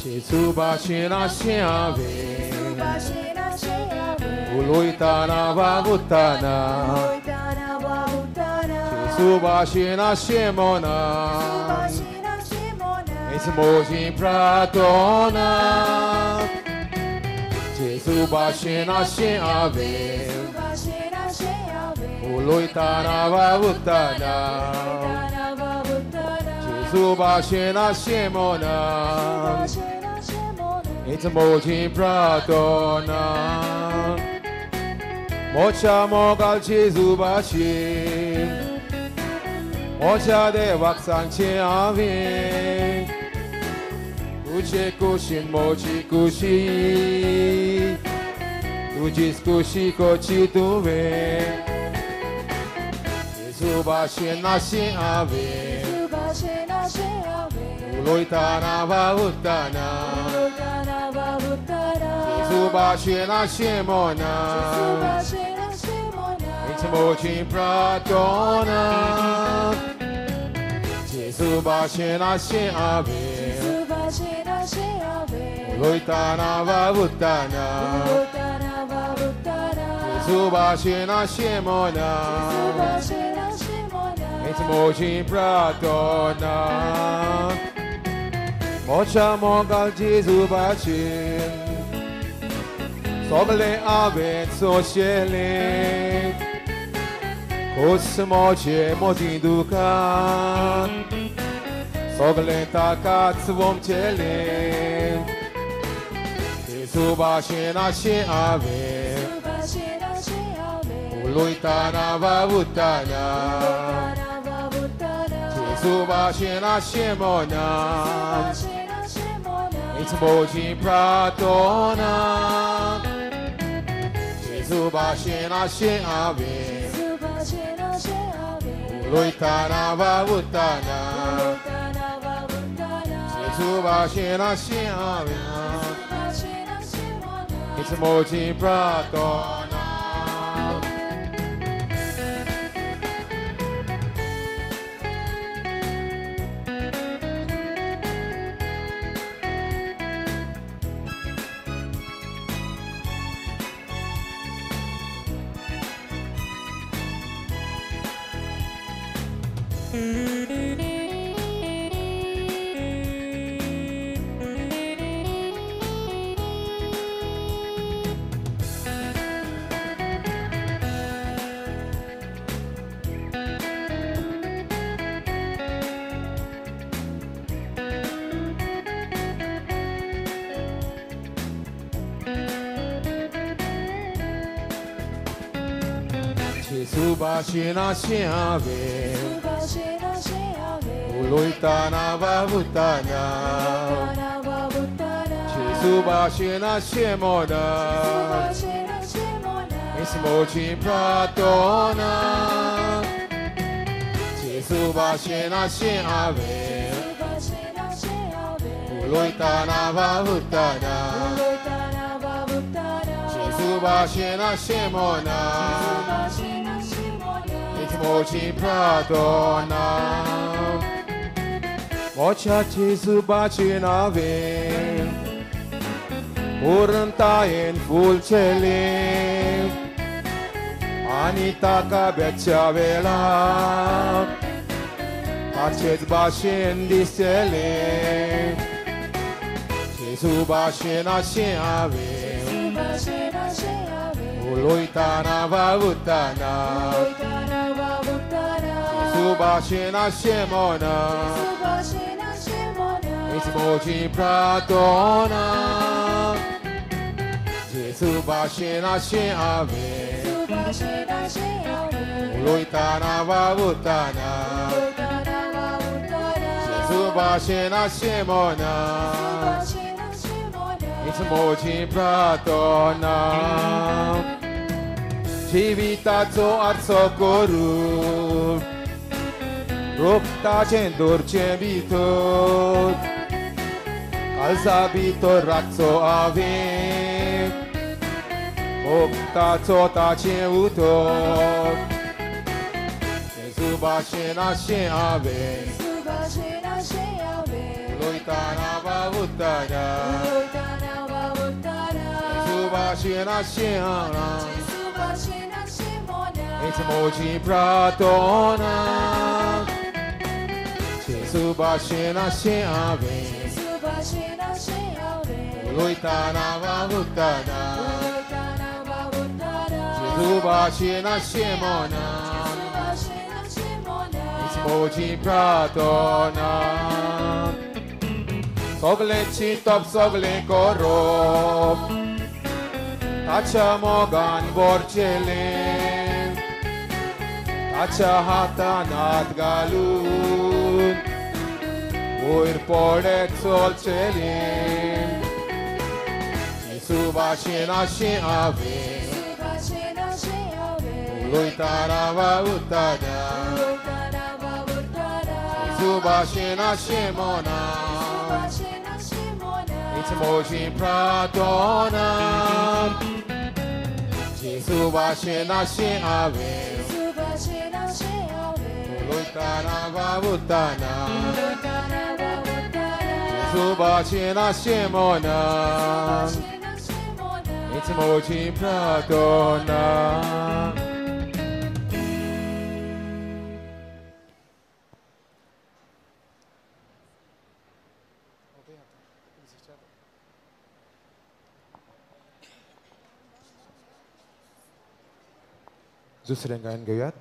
जेजू भाशेन आशें हांवें उलयतना वावुरतना जेजू भाशेन आशें मनान म्हजी प्रार्थना जेजू भाशेन आशें हांवें उलयतना वावुरतना जेजू भाशेन आशें मनान म्हजी प्रार्थना. म्हज्या मोगाल जेजू भाशेन म्हज्या देवाक सांगचें हांवें तुजे कुशीन म्हजी कुशी तुजीच कुशी करची तुवें जेजू भाशेन आशें हांवें उलयतना वावुरतना जेजू भाशेन आशें मनान म्हजी प्रार्थना जेजू भाशेन आशें हांवें उलयतना वावुरतना जेजू भाशेन आशें मनान म्हजी प्रार्थना. म्हज्या मोगाल जेजू भाशेन सगळें हांवें सोंशेलें खोस म्हजे म्हजीं दुकां सगळें ताकाच वमचेलें जेजू भाशेन आशें हांवें उलयतना वावुरतना जेजू भाशेन आशें मनान म्हजी प्रार्थना जेजू भाशेन आशें हांवें उलयतना वावुरतना जेजू भाशेन आशें हांवें म्हजी प्रार्थना. जेजू भाशेन आशें हांवें उलयतना वावुरतना जेजू भाशेन आशें मनान म्हजी प्रार्थना जेजू भाशेन आशें हांवें उलयतना वावुरतना जेजू भाशेन आशें मनान म्हजी प्रार्थना. मोच्या जेजू भाशेन हांवें पूर्णतायेन फुलचेलें आनी ताका बेच्या वेळार ताचेच भाशेन दिसचेलें जेजू भाशेन अशें हांवें उलयतना वावुरतना जेजू भाशेन अशें मना म्हजी प्रार्थना जेजू भाशेन अशें हांवें उलयतना वावुरतना जेजू भाशेन अशें मना म्हजी प्रार्थना जिविताचो आरसो करून रोगताचें दवरचें भितर काळजा भितर राखचो हांवें भोगताचो ताचें उतर जेजू भाशेन अशें हांवें उलयतना वावुरतना जेजू भाशेन अशें हांवें म्हजी प्रार्थना जेजू भाशेन अशें हांवें उलयतना वावुरतना जेजू भाशेन अशें मना म्हजी प्रार्थना सगळें चिंतप सगळें करप ताच्या मोगान भरचेलें ताच्या हातान हात घालून वयर पडत चलचेलें जेजू भाशेन अशें हांवें उलयतना वावुरतना जेजू भाशेन अशें मना म्हजी प्रार्थना जेजू भाशेन अशें हांवें उलयतना वावुरतना जेजू भाशेन अशें मना म्हजी प्रार्थना. दुसरें गायन घेवयात.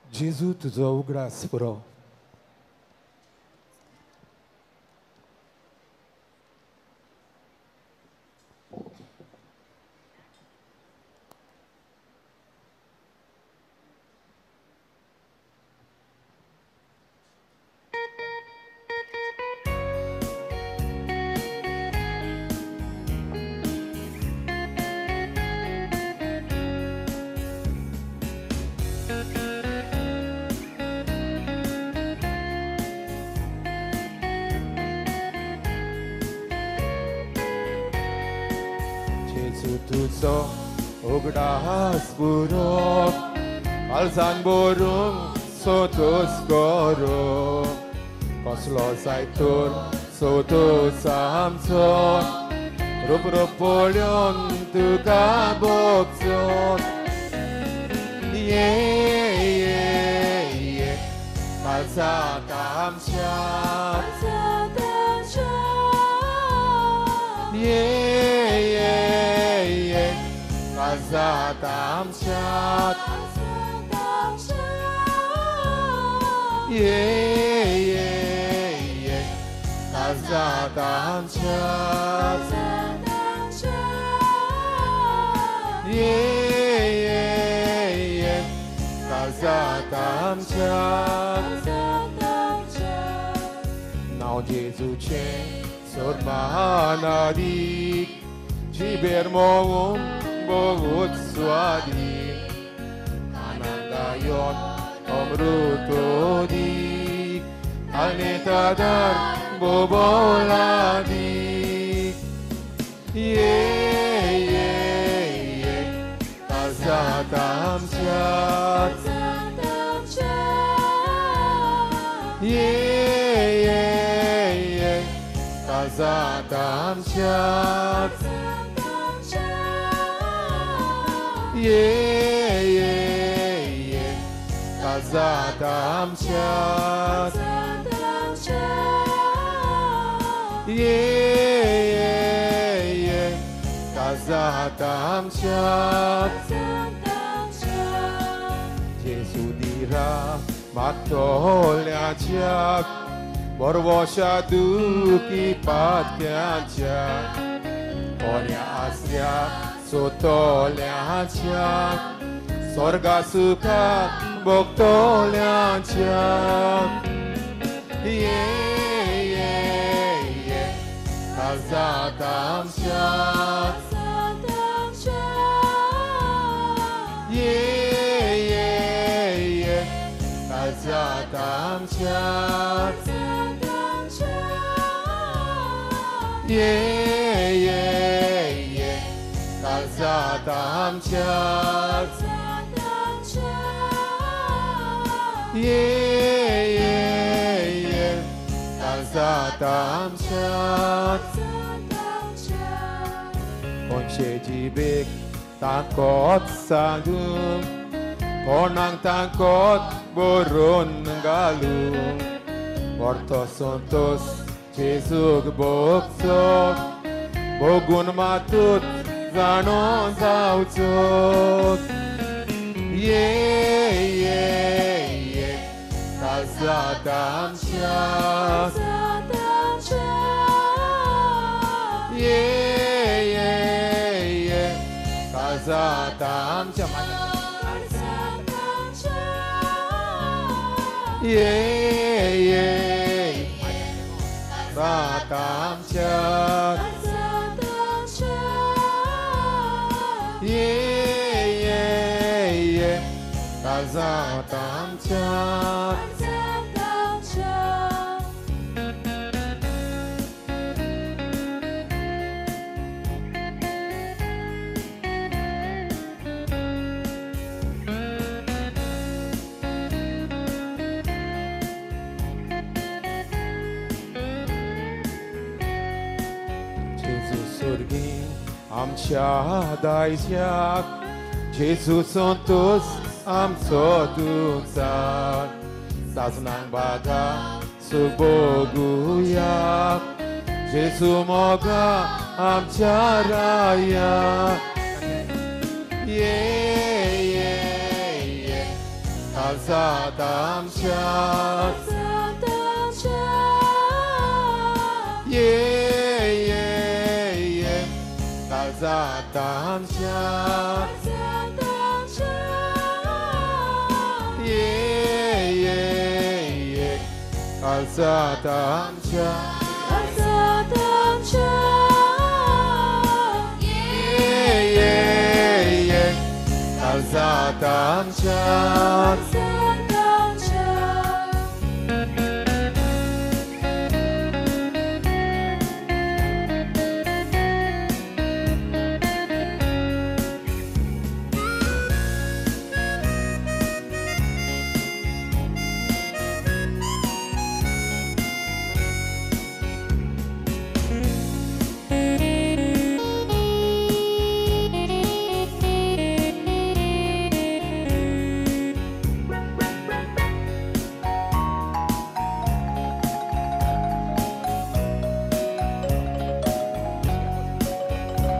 जेजू तुजो उगडास पुरो. तुजो उगडास पुरो काळजान भरून सोतोस करो कसलो जाय तर सोतोस आमचो रूप रूप पळोवन तुका भोगचो ये ये ये काळजांत आमच्या ये ये ये काळजांत आमच्या ये ये ये काळजांत आमच्या ये ये ये काळजांत आमच्या नांव जेजूचें सोरमानादीक जिबेर मोवून बहुत स्वादीक आनंदायोन अमृतोदीक आनी तादार बोबोलादीक ये ये ये काळजांत आमच्या ये काळजांत आमच्या ये ये ये काळजांत आमच्या ये ये ये काळजांत आमच्या जेजू दिरा मागतोल्याच्या बरवशा दुखी पात्याच्या कोण्या आसऱ्या सोतोल्याच्या स्वर्गा सुखा भोगतोल्याच्या ये ये ये काळजांत आमच्या ये ये ये काळजांत आमच्या ये ये ये काळजांत आमच्या ये ये ये काळजांत आमच्या कोणशे जिबेक ताकत सांगूं कोणाक ताकत बरोवन घालूं परतो संतोस जेजूक भोगचो भोगून मातूत जाणो जावचो ये ये ये काळजांत आमच्या ये ये ये काळजांत आमच्या ये ये काळजांत आमच्या ये ये ये काळजांत आमच्या जेजू स्वर्गी आमच्या दायज्याक जेजू संतोस आमचो दुचाक साजनांक बागा सुबोगुया जेजू मोगा आमच्या राया ये ये ये काळजांत आमच्या ये ये ये काळजांत आमच्या ये ये ये काळजांत आमच्या ये ये ये काळजांत आमच्या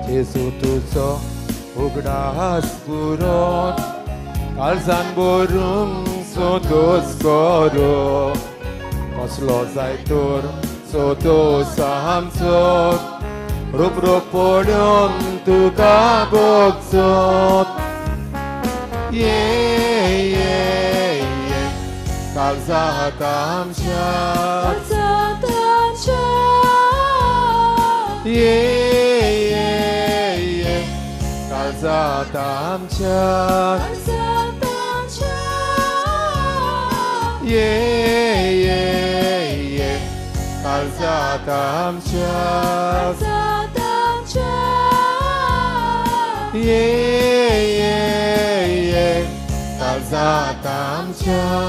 जेजू तुजो उगडास पुरो काळजान भरून संतोस करो कसलो जाय तर संतोस आमचो रूप रूप पळोवन तुका भोगचो ये ये ये काळजांत आमच्या ये ये ये काळजांत आमच्या ये ये ये काळजांत आमच्या ये ये ये काळजांत आमच्या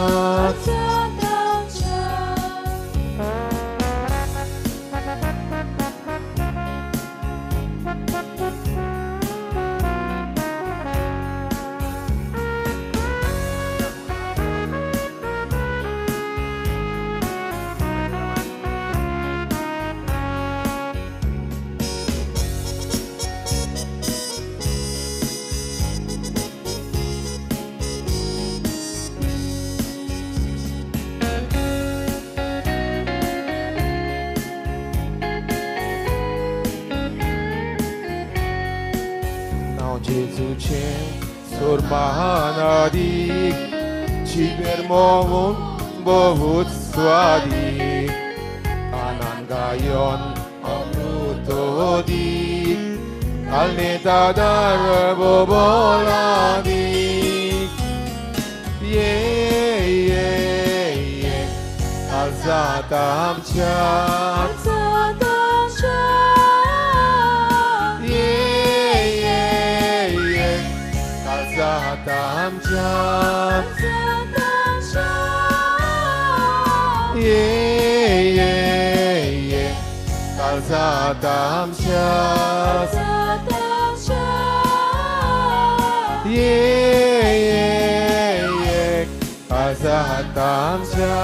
जेजूचें सोरमानादीक जिबेर मोवून बहुत स्वादीक कानान गायोन अमृतोदीक कालने दादार बोबोलादीक ये ये ये काळजांत आमच्या ये ये ये काळजांत आमच्या ये ये ये काळजांत आमच्या ये ये ये काळजांत आमच्या.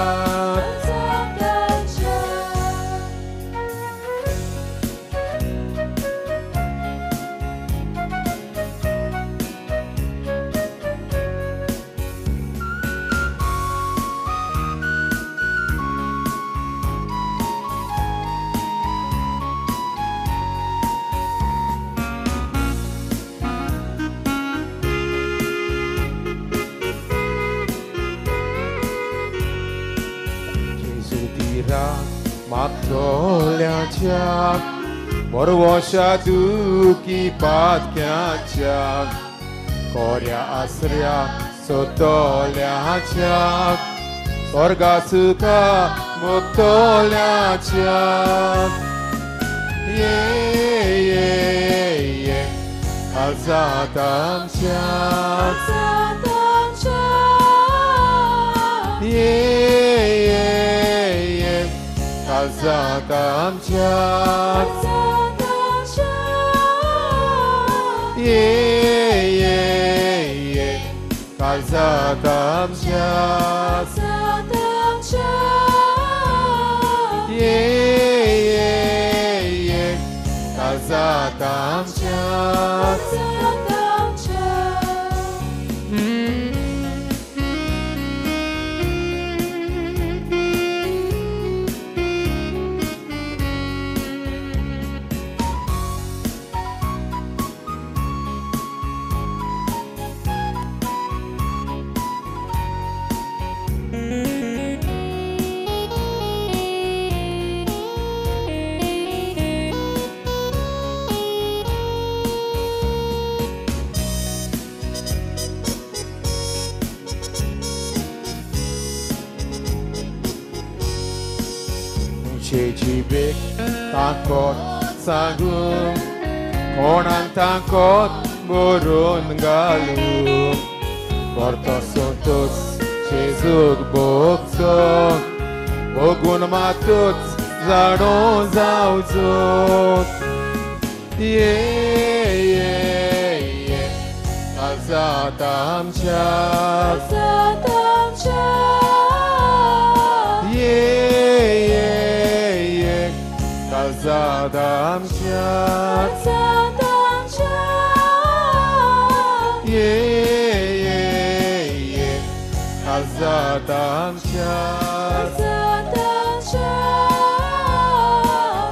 मागतोल्याच्या बरवशा दुखी पातक्याच्या कोऱ्या आसऱ्या सोतोल्याच्या स्वर्गा सुखा मुक्तोल्याच्या ये ये ये काळजांत आमच्या ये ये ये काळजांत आमच्या ये ये ये काळजांत आमच्या ये ये ये काळजांत आमच्या. जिबेक ताकत सांगू कोणाक ताकत बरोवन घालू परतो सोतोच जेजूक भोगचो भोगून मातूच जाणो जावचो ये ये ये काळजांत आमच्या ये ये ये काळजांत आमच्या ये ये ये काळजांत आमच्या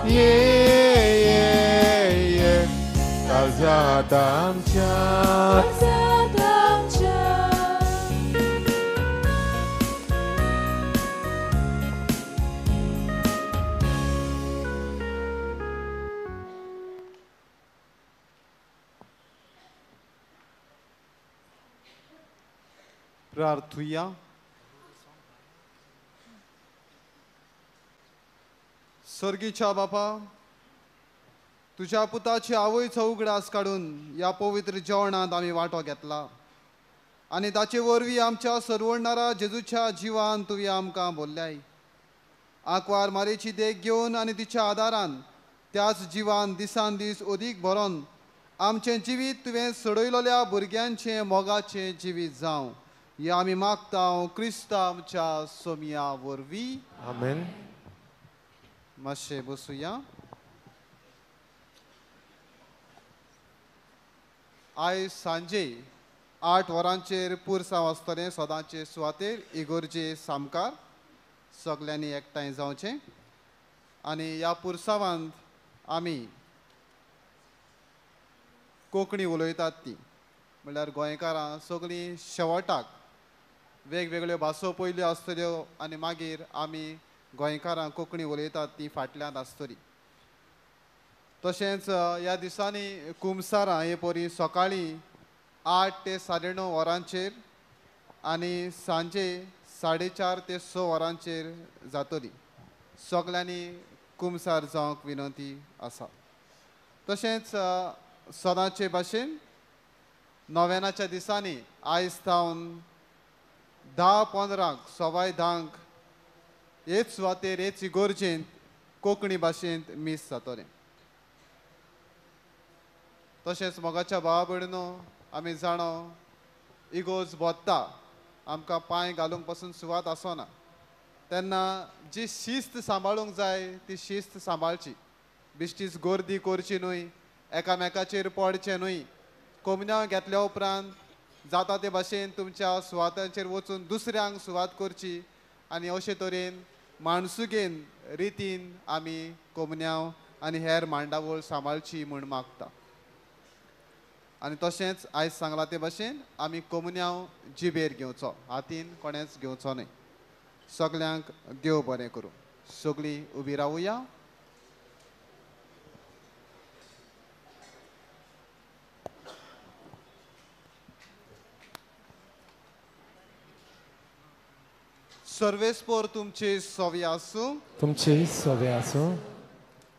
ये ये ये काळजांत आमच्या. प्रार्थुया. सर्गीच्या बापा, तुझ्या पुताची आवयचो उगडास काडून ह्या पवित्र जेवणांत आमी वांटो घेतला आनी ताचे वरवीं आमच्या सरवडणारा जेजूच्या जिवान तुवें आमकां बोल्ल्याय. आंकवार मारेची देख घेवन आनी तिच्या आदारान त्याच जिवान दिसान दीस अदीक भरोन आमचें जिवीत तुवें सोडयलोल्या भुरग्यांचें मोगाचें जिवीत जावं हे आमी मागता क्रिस्ता आमच्या सोमया वरवीं. आमेन. मातशें बसुया. आयज सांजे 8 वरांचेर पुरसांव आसतलें सदांचे सुवातेर इगोर्जे सामकार सगल्यांनी एकठांय जावचें आनी ह्या पुरसावांत आमी कोंकणी उलयतात ती. म्हणल्यार गोंयकारां सगळीं शेवटाक वेगवेगळ्यो भासो पयल्यो आसतल्यो आनी मागीर आमी गोंयकारां कोंकणी उलयतात ती फाटल्यान आसतली. तशेंच ह्या दिसांनी कुमसारां हे परी सकाळीं 8 ते 9:30 वरांचेर आनी सांजे 4:30 ते 6 वरांचेर जातली. सगळ्यांनी कुमसार जावंक विनंती आसा. तशेंच सदांचे भाशेन नव्यानाच्या दिसांनी आयज थावन 10:15 9:15 हेच सुवातेर हेच इगोर्जेंत कोंकणी भाशेंत मीस जातलें. तशेंच मोगाच्या भावा भयणीनो, आमी जाणो इगोर्ज भोत्ता, आमकां पांय घालूंक पसून सुवात आसना, तेन्ना जी शिस्त सांबाळूंक जाय ती शिस्त सांबाळची. बेश्टीच गर्दी करची न्हय, एकामेकाचेर पडचें न्हय. कोमन्यांव घेतल्या उपरांत जाता ते भाशेन तुमच्या सुवातांचेर वचून दुसऱ्यांक सुवात करची आनी अशे तरेन माणसुकेन रितीन आमी कोमन्यांव आनी हेर मांडावळ सांबाळची म्हूण मागता. आनी तशेंच आयज सांगलां ते भाशेन आमी कोमुन्यांव जिबेर घेवचो, हातीन कोणेंच घेवचो न्हय. सगल्यांक देव बरें करूं. सगळीं उबी रावुया. सर्वेस्पोर तुमचे सवे आसूं. तुमचे सवे आसूं.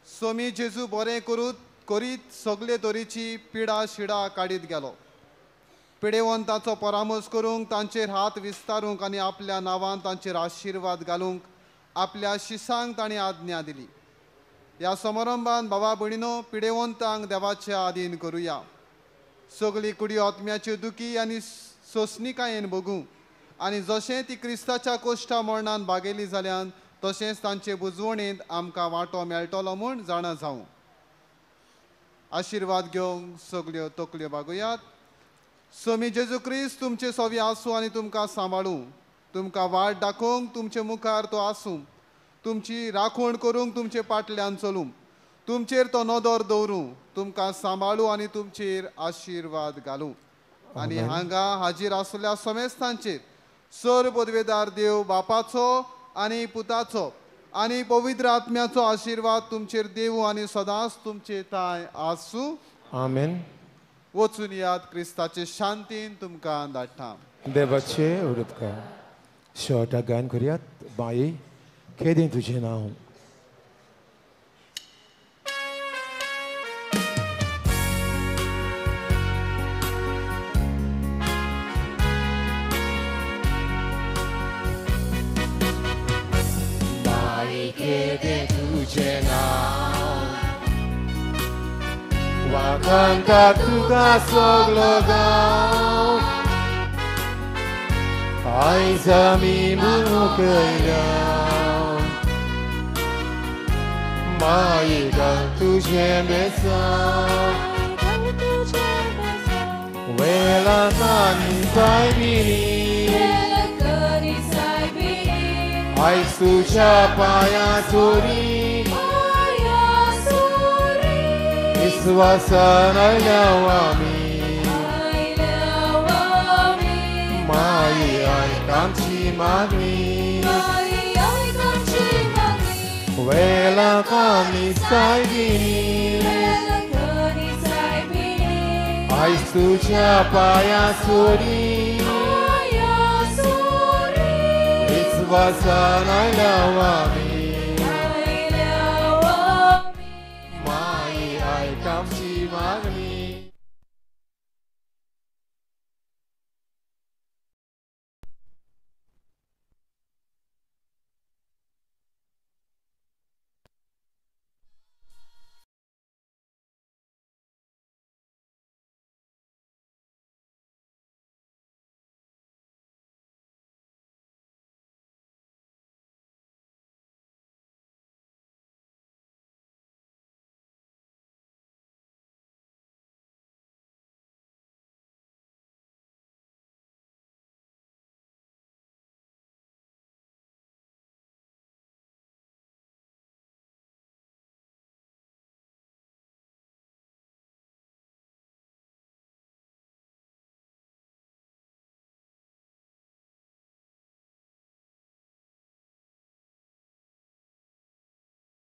स्वामी जेजू बरें करूत करीत सगळे तरेची पिडा शिडा काडीत गेलो. पिडेवंताचो परामर्श करूंक, तांचेर हात विस्तारूंक आनी आपल्या नांवान तांचेर आशिर्वाद घालूंक आपल्या शिसांक ताणें आज्ञा दिली. ह्या समारंभान बाबा भयणीनो पिडेवंतांक देवाच्या आदीन करुया. सगळी कुडी आत्म्याच्यो दुखी आनी सोंसणिकायेन भोगूं आनी जशें ती क्रिस्ताच्या कोश्टा मरणान बागेली जाल्यान तशेंच तांचे बुजवणेंत आमकां वांटो मेळटलो म्हूण जाणा जावं. आशिर्वाद घेवंक सगल्यो तकल्यो बागोयात. स्वामी जेजू क्रिस्त तुमचे सवी आसूं आनी तुमकां सांबाळूं, तुमकां वाट दाखोवंक तुमचे मुखार तो आसूं, तुमची राखण करूंक तुमचे पाटल्यान चलूं, तुमचेर तो नदर दवरूं, तुमकां सांबाळूं आनी तुमचेर आशिर्वाद घालूं. आनी हांगा हाजीर आसल्या समेस्तांचेर सर पदवेदार देव बापाचो आनी पुताचो आनी पवित्र आत्म्याचो आशिर्वाद तुमचेर देवू आनी सदांच तुमचे थांय आसूं. आमेन. वचून याद क्रिस्ताचे शांतीन तुमकां धाडटा. देवाचे उपकार. शेवटाक गायन करुयात. बाई केदें तुजें नांव. वाखाणता तुका सगलो गांव, आयज आमी मुखयल्या माई घाल तुजें बेसांव, वेला कानी सायबिणी, आयज तुज्या पांयां चोरी विस्वासान आयल्याव आमी, माई आयक आमची मागणी, वेला कामी सायबिणी, आयज तुज्या पांयां चोरी विस्वासान आयल्याव आमी.